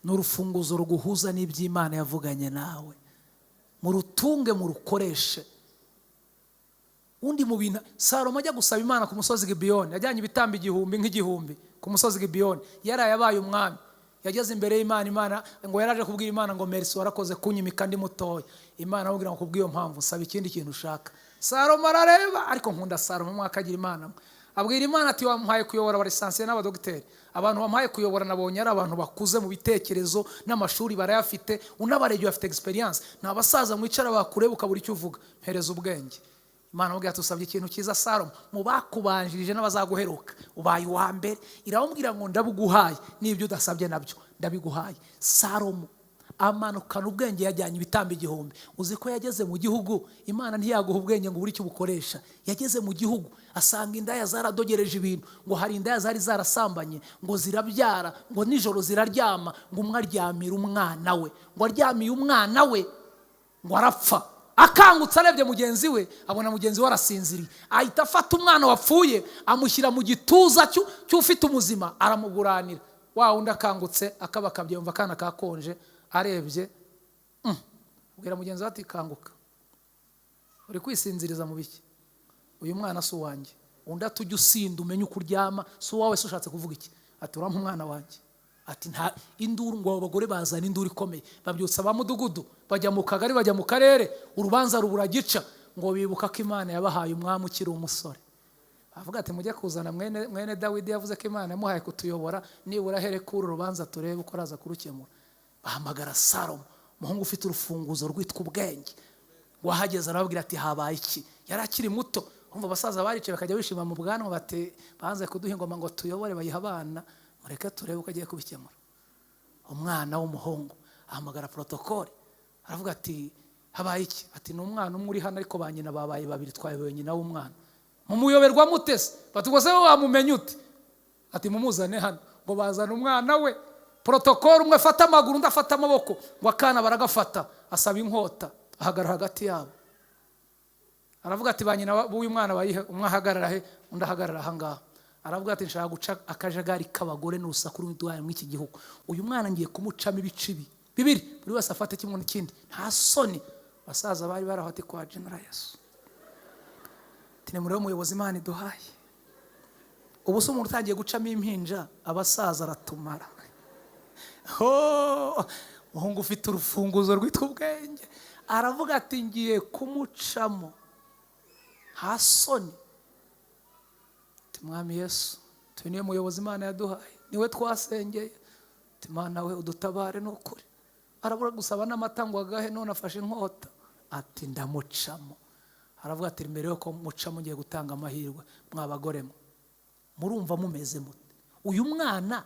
C: ni urufunguzo ruguhuza n'iby'Imana yavuganye nawe. Murutunge, murukoreshe. Undi mu bintu, Salomo ajya gusaba Imana ku musozi Gibiyoni, yajyanye ibitambo 1000 nk'igihumbi ku musozi Gibiyoni. Yaraye abaye umwami. Yageze imbere y'Imana, Imana ngo yaraje kubwira Imana ngo merci, warakoze kunyimika ndi mutoya. Imana amubwira ngo kubw'iyo mpamvu saba ikindi kintu ushaka. Salomo arareba, ariko nkunda Salomo mwaka agira Imana mwe. Abwira Imana ati wampaye kuyobora aba licencié n'abadogiteri, abantu wampaye kuyobora nabonye ari abantu bakuze mu bitekerezo, n'amashuri barayafite, unabarebye bafite experience, ni abasaza mwicara bakureba ukabura icyo uvuga, mpereza ubwenge. Imana amubwira ati usabye ikintu cyiza Salomo, mu bakubanjirije n'abazaguheruka ubaye uwa mbere. Iramubwira ngo ndabuguhaye, n'ibyo udasabye nabyo ndabiguhaye. Salomo amanukana ubwenge, yajyanye ibitambo 1000. Uzi ko yageze mu gihugu, Imana ntiyaguha ubwenge ngo ubure icyo ubukoresha. Yageze mu gihugu asanga indaya zaradogereje ibintu, ngo hari indaya zari zarasambanye, ngo zirabyara, ngo nijoro ziraryama, ngo umwe aryamira umwana we, ngo aryamiye umwana we ngo arapfa. Akangutse arebye mugenzi we, abona mugenzi we arasinziriye, ahita afata umwana wapfuye amushyira mu gituza cy'ufite umuzima, aramuguranira. Wa wundi akangutse akabakabye, yumva akana kakonje, arebye, abwira mugenzi we ati kanguka, uri kwisinziriza mu biki? Uyu mwana si uwanjye. Undi ati ujya usinda umenye uko uryama, si uwawe se ushatse kuvuga iki? Ati urampa umwana wanjye. Ati nta induru. Ngo abo bagore bazana induru ikomeye, babyutsa ba mudugudu, bajya mu kagari, bajya mu karere, urubanza rubura gica. Ngo bibuka ko Imana yabahaye umwami ukiri umusore. Avuga ati mujye kuzana mwene Dawidi, yavuze ko Imana yamuhaye kutuyobora, nibura here kuri urubanza turebe uko araza kurukemura. Bahamagara Salomo, umuhungu ufite urufunguzo rwitwa ubwenge. Wahageze arababwira ati habaye iki? Yari akiri muto. Umva, abasaza baricaye bakajya bishima mu bwanwa, bati banze kuduha ingoma ngo tuyobore, bayiha abana, mureke turebe uko agiye kubikemura. Umwana w'umuhungu ahamagara protocole, aravuga ati habaye iki? Ati ni umwana umwe uri hano, ariko ba nyina babaye babiri, twayobewe nyina w'umwana. Mumuyoberwa mutese? Bati ubwo se wowe wamumenya ute? Ati mumuzane hano. Ngo bazane umwana we. Protocole umwe afata amaguru, undi afata amaboko, ngo akana baragafata. Asaba inkota, ahagarara hagati yabo, aravuga ati ba nyina b'uyu mwana bayihe? Umwe ahagarara he, undi ahagarara aha ngaha. Aravuga ati nshaka guca akajagari k'abagore n'urusaku rw'imidugararo muri iki gihugu. Uyu mwana ngiye kumucamo ibice ibi bibiri, buri wese afate kimwe n'ikindi. Nta soni? Basaza bari baraho ati kwa jenera Yesu. Ati nimurebe umuyobozi Imana iduhaye. Ubu se umuntu utangiye gucamo impinja abasaza aratumara? Ho, umuhungu ufite urufunguzo rwitwa ubwenge aravuga ati ngiye kumucamo, nta soni? Ati Mwami Yesu, tuyu niwe muyobozi Imana yaduhaye, niwe twasengeye. Ati Mana we, udutabare. Ni ukuri arabura gusaba n'amata ngo agahe, none afashe inkota ati ndamucamo. Aravuga ati mbere yuko mucamo ngiye gutanga amahirwe, mwa bagore mwe. Murumva mumeze mute? Uyu mwana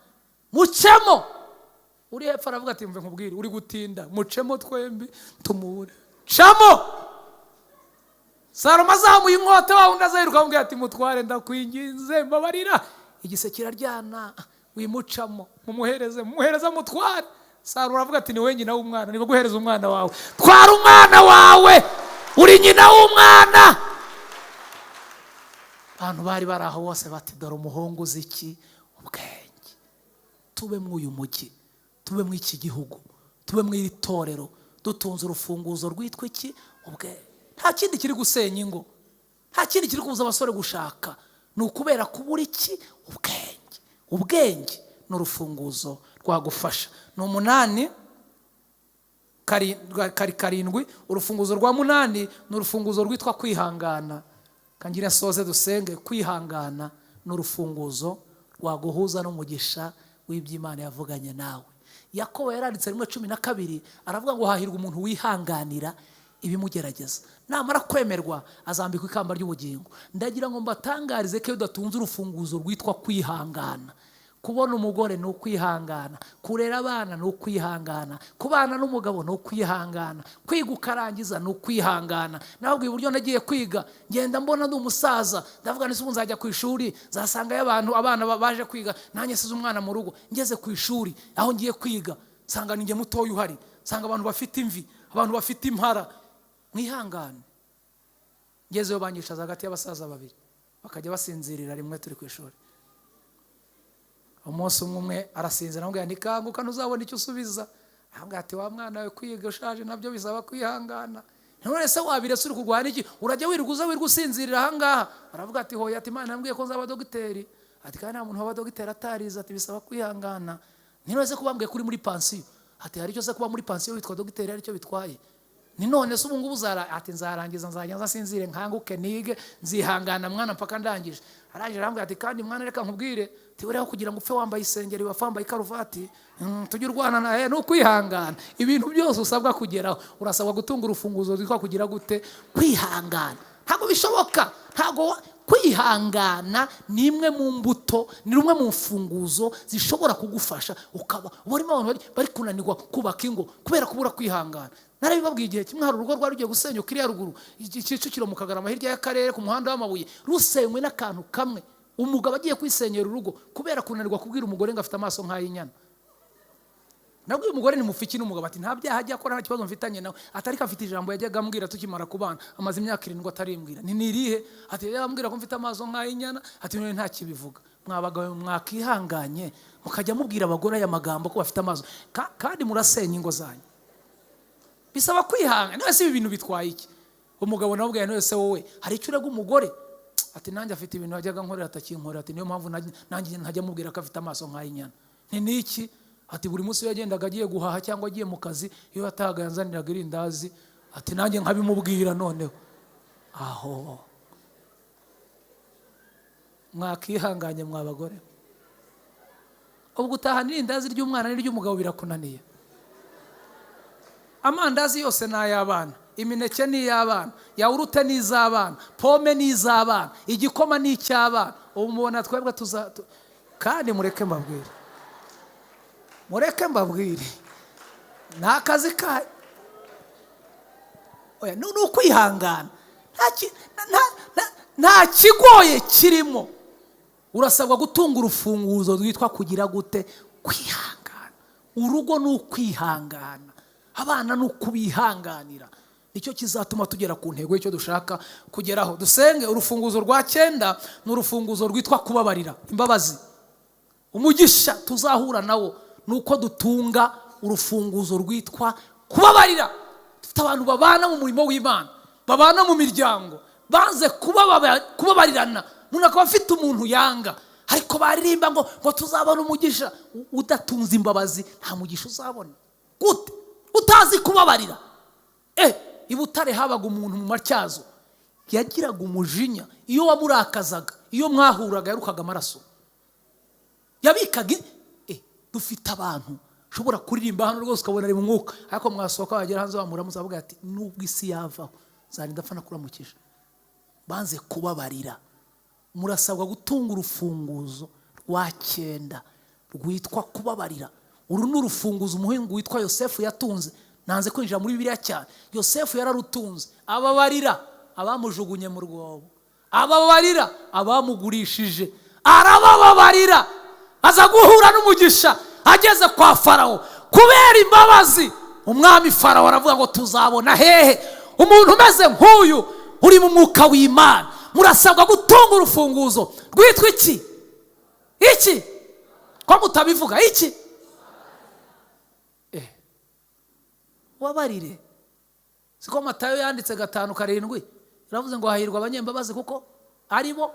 C: mucemo. Uri hepfo aravuga ati mve nkubwire, uri gutinda, mucemo twembi tumubure. Camo. Salomo azamuye inkota, wa wundi azayiruka amubwira ati mutware ndakwinginze mbabarira, igise kiraryana, wimucamo, mumuhereze, mumuhereze mutware. Salomo aravuga ati ni wowe nyina w'umwana, niba guhereza umwana wawe, twara umwana wawe, uri nyina w'umwana. Abantu bari bari aho bose bati dore umuhungu uzi iki? Ubwenge. Tube muri uyu mujyi, tube muri iki gihugu, tube muri iri torero, dutunze urufunguzo rwitwa iki? Ubwenge. Nta kindi kiri gusenya ingo, nta kindi kiri kubuza abasore gushaka, ni ukubera kubura iki? Ubwenge. Ubwenge ni urufunguzo rwagufasha. Ni 8 7, urufunguzo rwa 8 ni urufunguzo rwitwa kwihangana. Kangira soze dusenge. Kwihangana ni urufunguzo rwaguhuza n'umugisha w'iby'Imana yavuganye nawe. Yakobo yaranditse 1:12 aravuga ngo hahirwa umuntu wihanganira ibimugerageza, namara kwemerwa azambikwa ikamba ry'ubugingo. Ndagira ngo mbatangarize ko iyo udatunze urufunguzo rwitwa kwihangana, kubona umugore ni ukwihangana, kurera abana ni ukwihangana, kubana n'umugabo ni ukwihangana, kwiga ukarangiza ni ukwihangana. Nababwiye uburyo nagiye kwiga, ngenda mbona ndi umusaza, ndavuga nti ubu nzajya ku ishuri nzasangayo abantu, abana baje kwiga, nanjye nsize umwana mu rugo. Ngeze ku ishuri aho ngiye kwiga nsanga ninjye mutoya uhari, nsanga abantu bafite imvi, abantu bafite impara. Mwihangane. Ngezeyo banyicaza hagati y'abasaza babiri, bakajya basinzirira rimwe turi ku ishuri. Umunsi umwe umwe arasinzira, aramubwira nti kanguka ntuzabona icyo usubiza. Aramubwira ati wa mwana we, kwiga ushaje nabyo bisaba kwihangana. None se wabiretse uri kurwana iki? Urajya wirirwa uza wirirwa usinzirira ahangaha? Aravuga ati hoya, ati Imana yambwiye ko nzaba dogiteri, ati kandi nta muntu waba dogiteri atarize, ati bisaba kwihangana. Ni none se kubambwiye ko uri muri pansiyo? Ati hari icyo se kuba muri pansiyo witwa dogiteri hari icyo bitwaye? Ni none se ubu ngubu uzara? Ati nzarangiza, nzajya nzasinzire nkanguke nige, nzihangana mwana mpaka ndangije. Arangije arambwira ati kandi mwana reka nkubwire, ati uriho kugira ngo upfe wambaye isengeri wapfa wambaye ikaruvati, tujye urwana na ni ukwihangana. Ibintu byose usabwa kugeraho, urasabwa gutunga urufunguzo rwitwa kugira gute? Kwihangana. Ntabwo bishoboka, ntabwo kwihangana ni imwe mu mbuto, ni rumwe mu mfunguzo zishobora kugufasha ukaba barimo. Abantu bari kunanirwa kubaka ingo kubera kubura kwihangana. Narabibabwiye igihe kimwe, hari urugo rwari rugiye gusenyuka iriya ruguru Kicukiro mu Kagarama, hirya y'akarere ku muhanda w'amabuye, rusenywe n'akantu kamwe. Umugabo agiye kwisenyera urugo kubera kunanirwa kubwira umugore ngo afite amaso nk'ay'inyana. Nabwo uyu mugore ni mufiki n'umugabo, ati nta byaha ajya akora, nta kibazo mfitanye nawe, atari ko afite ijambo yajyaga ambwira tukimara kubana, amaze imyaka 7 atarimbwira. Ni nirihe? Ati yajyaga ambwira ko mfite amaso nk'ay'inyana, ati none ntakibivuga. Mwabagabo mwakihanganye mukajya mubwira abagore aya magambo ko bafite amaso, kandi murasenya ingo zanyu. Bisaba kwihangana. None se ibi bintu bitwaye iki? Umugabo nawe ubwaye, none se wowe hari icyo urega umugore? Ati nanjye afite ibintu yajyaga nkorera atakinkorera, ati niyo mpamvu nanjye ntajya mubwira ko afite amaso nk'ay'inyana. Ni niki? Ati buri munsi iyo yagendaga agiye guhaha cyangwa agiye mu kazi, iyo yatahaga yanzaniraga irindazi, ati nanjye nkabimubwira. Noneho aho mwakihanganye mwa bagore, ubwo utahana irindazi ry'umwana n'iry'umugabo birakunaniye. Amandazi yose ni ay'abana, imineke ni iy'abana, yawurute ni iz'abana, pome ni iz'abana, igikoma ni icy'abana. Ubu mubona twebwe tuza kandi mureke mbabwire, mureke mbabwire, ni akazi ka oya, ni ukwihangana, nta kigoye kirimo. Urasabwa gutunga urufunguzo rwitwa kugira gute? Kwihangana. Urugo ni ukwihangana, abana ni ukubihanganira, nicyo kizatuma tugera ku ntego y'icyo dushaka kugeraho. Dusenge. Urufunguzo rwa 9 ni urufunguzo rwitwa kubabarira, imbabazi. Umugisha tuzahura nawo ni uko dutunga urufunguzo rwitwa kubabarira. Dufite abantu babana mu murimo w'Imana, babana mu miryango, banze kubabarirana. Umuntu akaba afite umuntu yanga, ariko baririmba ngo tuzabona umugisha. Udatunze imbabazi nta mugisha uzabona. Gute utazi kubabarira? I Butare habaga umuntu mu Matyazo yagiraga umujinya, iyo wamurakazaga, iyo mwahuraga yarukaga amaraso, yabikaga. Dufite abantu ushobora kuririmba hano rwose ukabona ari mu mwuka, ariko mwasohoka wagera hanze wamuramuza avuga ati nubwo isi yavaho nzarinda apfa nakuramukije. Banze kubabarira. Murasabwa gutunga urufunguzo rwa cyenda rwitwa kubabarira. Uru ni urufunguzo umuhungu witwa Yosefu yatunze. Nanze kwinjira muri Bibiliya cyane. Yosefu yararutunze, ababarira abamujugunye mu rwobo, ababarira abamugurishije, arabababarira, aza guhura n'umugisha ageze kwa Farawo. Kubera imbabazi umwami Farawo aravuga ngo tuzabona hehe umuntu umeze nk'uyu uri mu mwuka w'Imana. Murasabwa gutunga urufunguzo rwitwa iki? Iki ko mutabivuga iki? Wabarire. Siko Matayo yanditse 5:7 iravuze ngo hahirwa abanyembabazi kuko aribo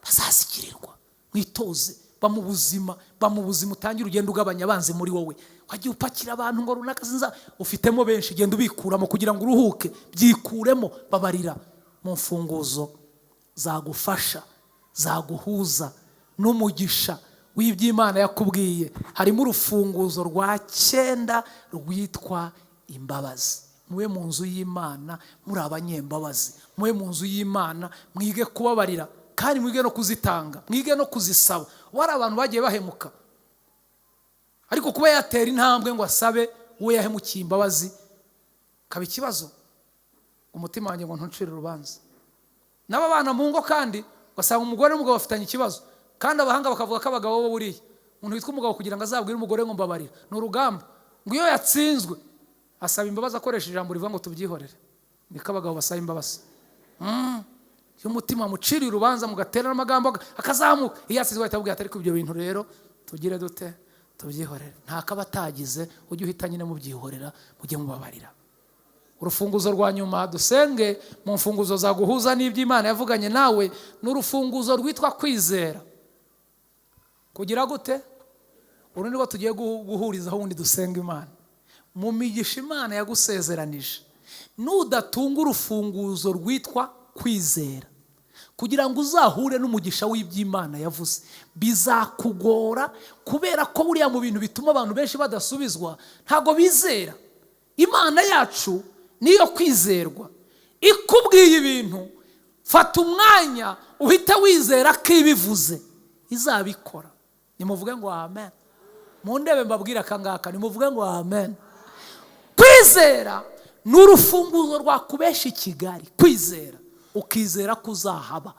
C: bazazigirirwa. Mwitoze, ba mu buzima, ba mu buzima, utangire ugenda ugabanya abanzi muri wowe. Wagiye upakira abantu ngo runaka sinza, ufitemo benshi, genda ubikuramo kugira ngo uruhuke. Byikuremo, babarira. Mu mfunguzo zagufasha, zaguhuza n'umugisha w'iby'Imana yakubwiye, harimo urufunguzo rwa cyenda rwitwa imbabazi. Mube mu nzu y'Imana muri abanyembabazi, mube mu nzu y'Imana mwige kubabarira, kandi mwige no kuzitanga, mwige no kuzisaba. Wari abantu bagiye bahemuka, ariko kuba yatera intambwe ngo asabe uwo yahemukiye imbabazi kaba ikibazo. Umutima wanjye ngo ntuncire urubanza. N'aba bana mu ngo kandi ugasanga umugore n'umugabo bafitanye ikibazo, kandi abahanga bakavuga ko abagabo bo buriya umuntu witwa umugabo kugira ngo azabwire umugore ngo mbabarira ni urugamba, ngo iyo yatsinzwe asaba imbabazi akoresheje ijambo rivuga ngo tubyihorere. Niko abagabo basaba imbabazi. Iyo umutima muciriye urubanza mugatera n'amagambo akazamuka, iyo yatsinzwe ahita ababwira ati ariko ibyo bintu rero tugire dute, tubyihorere. Nta kaba atagize, ujye uhita nyine mubyihorera, mujye mubabarira. Urufunguzo rwa nyuma dusenge mu mfunguzo zaguhuza n'iby'Imana yavuganye nawe ni urufunguzo rwitwa kwizera. Kugira gute? Uru nirwo tugiye guhurizaho ubundi dusenga Imana. Mu migisha Imana yagusezeranije, nudatunga urufunguzo rwitwa kwizera kugira ngo uzahure n'umugisha w'iby'Imana yavuze, bizakugora, kubera ko buriya mu bintu bituma abantu benshi badasubizwa ntago bizera. Imana yacu niyo kwizerwa. Ikubwiye ibintu, fata umwanya uhite wizera ko ibivuze izabikora. Nimuvuge ngo amen. Mu ndebe mbabwira akangaka, nimuvuge ngo amen. Kwizera ni urufunguzo rwakubesha i Kigali. Kwizera, ukizera ko uzahaba.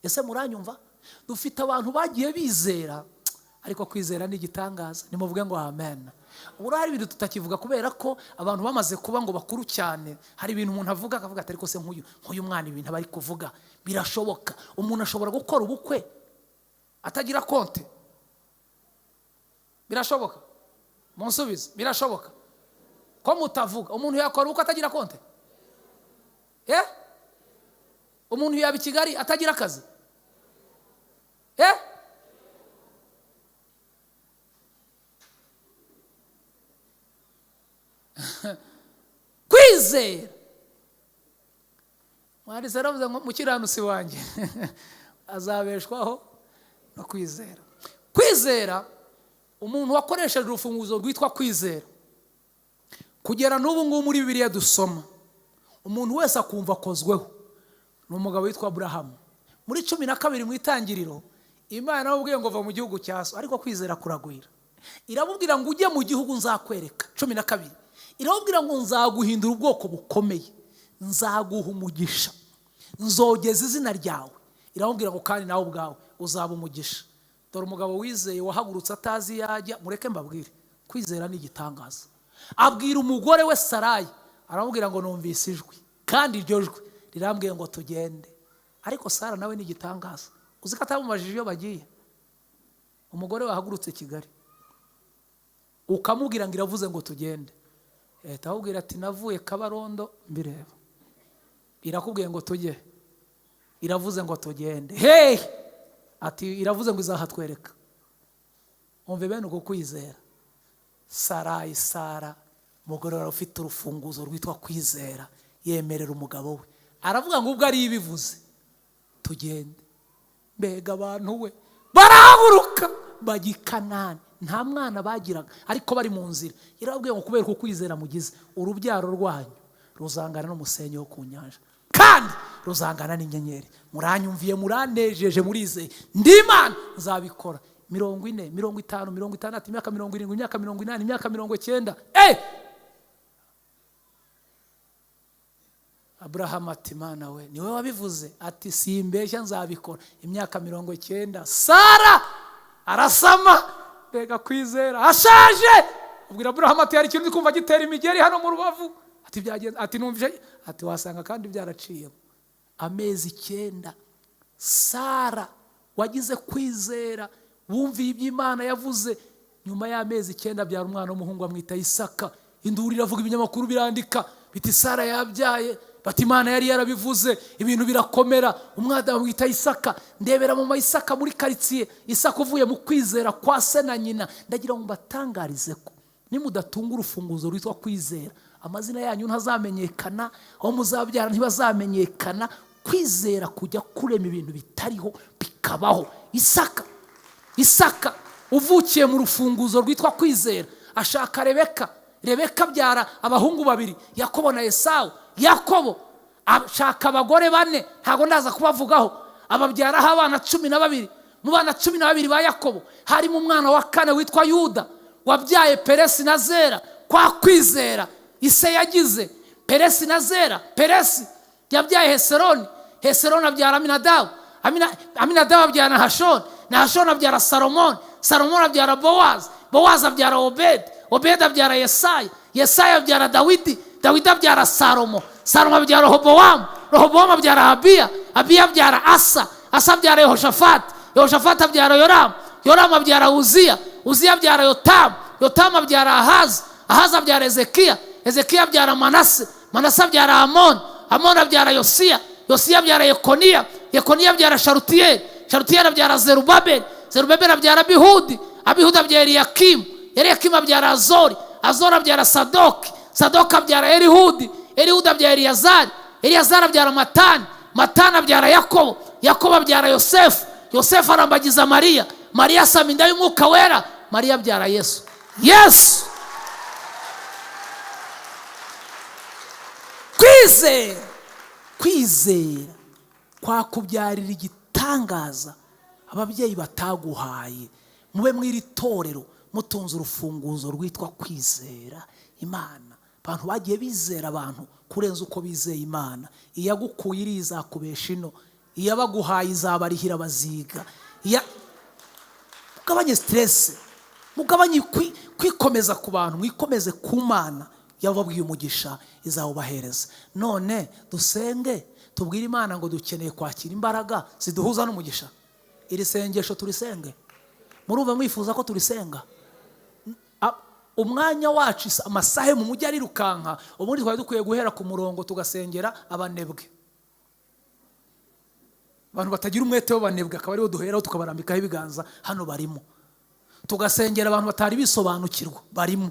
C: Ese muranyumva? Dufite abantu bagiye bizera, ariko kwizera ni igitangaza. Nimuvuge ngo amen. Ubu hari ibintu tutakivuga kubera ko abantu bamaze kuba ngo bakuru cyane. Hari ibintu umuntu avuga akavuga ati ariko se nk'uyu mwana ibintu aba ari kuvuga birashoboka. Umuntu ashobora gukora ubukwe atagira konte? Birashoboka? Munsubize, birashoboka ko mutavuga? Umuntu yakora ubukwe atagira konte? Umuntu yaba i Kigali atagira akazi? Kwizera. Mwanditsi yaravuze ngo mukiranutsi wanjye azabeshwaho no kwizera. Kwizera, umuntu wakoresheje urufunguzo rwitwa kwizera, kugera n'ubu ngubu muri Bibiliya dusoma, umuntu wese akumva akozweho, ni umugabo witwa Aburahamu. Muri 12 mu itangiriro, Imana yaramubwiye ngo va mu gihugu cya so, ariko kwizera kuragwira. Iramubwira ngo ujye mu gihugu nzakwereka. 12 iramubwira ngo nzaguhindura ubwoko bukomeye, nzaguha umugisha, nzogeza izina ryawe. Iramubwira ngo kandi nawe ubwawe uzaba umugisha. Dore umugabo wizeye wahagurutse atazi yajya. Mureke mbabwire, kwizera ni igitangaza. Abwira umugore we Sarayi, aramubwira ngo numvise ijwi, kandi iryo jwi rirambwiye ngo tugende. Ariko Sara nawe ni igitangaza. Uzi ko atamubajije iyo bagiye? Umugore wahagurutse Kigali, ukamubwira ngo iravuze ngo tugende, leta ahubwira ati navuye Kabarondo mbireba, irakubwiye ngo tujye, iravuze ngo tugende. Hey! Ati iravuze ngo izahatwereka. Umve bene uko kwizera. Sarayi, Sara, umugore wari ufite urufunguzo rwitwa kwizera, yemerera umugabo we, aravuga ngo ubwo ari ibivuze tugende. Mbega abantu we, barahaguruka bajya i Kanani. Nta mwana bagiraga, ariko bari mu nzira. Yarababwiye ngo kubera uko kwizera mugize, urubyaro rwanyu ruzangana n'umusenyi wo ku nyanja, kandi Ruzangana n'inyenyeri. Muranyumviye, muranejeje, murizeye, ndi Imana, nzabikora. 40, 50, 60, imyaka 70, imyaka 80, imyaka 90. Aburahamu ati Mana we, niwe wabivuze? Ati simbeshya, nzabikora. Imyaka 90, Sara arasama. Mbega kwizera, ashaje. Ubwira Aburahamu ati hari ikintu ndi kumva gitera imigeri hano mu rubavu. Ati byagenze, ati numvise, ati wasanga kandi byaraciyemo. Amezi 9, Sara wagize kwizera, wumviye ibyo Imana yavuze, nyuma y'amezi 9 abyara umwana w'umuhungu amwita Isaka. Induru iravuga, ibinyamakuru birandika biti Sara yabyaye, bati Imana yari yarabivuze, ibintu birakomera. Umwana bamwita Isaka. Ndebera mu Isaka muri karitsiye, Isaka uvuye mu kwizera kwa se na nyina. Ndagira ngo mbatangarize ko nimudatunga urufunguzo rwitwa kwizera, amazina yanyu ntazamenyekana, aho muzabyara ntibazamenyekana. Kwizera kujya kurema ibintu bitariho bikabaho. Isaka uvukiye mu rufunguzo rwitwa kwizera ashaka Rebeka. Rebeka abyara abahungu babiri, Yakobo na Esawu. Yakobo ashaka abagore 4, ntabwo ndaza kubavugaho, ababyaraho abana 12. Mu bana 12 ba Yakobo harimo umwana wa 4 witwa Yuda wabyaye Peresi na Zera. Kwa kwizera ise yagize Peresi na Zera. Peresi yabyaye Heseroni, Heseroni abyara Aminadabu, Aminadabu abyara Nahashoni, Nahashoni abyara Salomoni, Salomoni abyara Bowazi, Bowazi abyara Obedi, Obedi abyara Yesaya, Yesaya abyara Dawidi, Dawidi abyara Salomo, Salomo abyara Rehobowamu, Rehobowamu abyara Abiya, Abiya abyara Asa, Asa abyara Yehoshafati, Yehoshafati abyara Yoramu, Yoramu abyara Uziya, Uziya abyara Yotamu, Yotamu abyara Ahazi, Ahazi abyara Hezekiya, Hezekiya abyara Manase, Manase abyara Amoni, Amoni abyara Yosiya, Yosiya abyara Yekoniya, Yekoniya abyara Sharutiyeli, Sharutiyeli abyara Zerubabeli, Zerubabeli abyara Abihudi, Abihudi abyara Eliyakimu, Eliyakimu abyara Azori, Azori abyara Sadoki, Sadoki abyara Elihudi, Elihudi abyara Eliyazari, Eliyazari abyara Matani, Matani abyara Yakobo, Yakobo abyara Yosefu, Yosefu arambagiza Mariya, Mariya asama inda y'Umwuka Wera, Mariya abyara Yesu. Yesu kwizera, kwizera kwakubyarira igitangaza ababyeyi bataguhaye. Mube mw'iri torero mutunze urufunguzo rwitwa kwizera Imana. Abantu bagiye bizera abantu kurenza uko bizeye Imana. Iyagukuye iri izakubesha ino, iyabaguhaye izabarihira baziga. Mugabanye stress, mugabanye kwikomeza ku bantu, mwikomeze ku Mana yababwiye umugisha izawubahereza. None dusenge tubwire Imana ngo dukeneye kwakira imbaraga ziduhuza n'umugisha. Iri sengesho turisenge. Murumva mwifuza ko turisenga? Umwanya wacu, amasaha mu mujyi arirukanka. Ubundi twari dukwiye guhera ku murongo tugasengera abanebwe, abantu batagira umwete w'abanebwe, akaba aribo duheraho tukabarambikaho ibiganza. Hano barimo. Tugasengera abantu batari bisobanukirwa, barimo.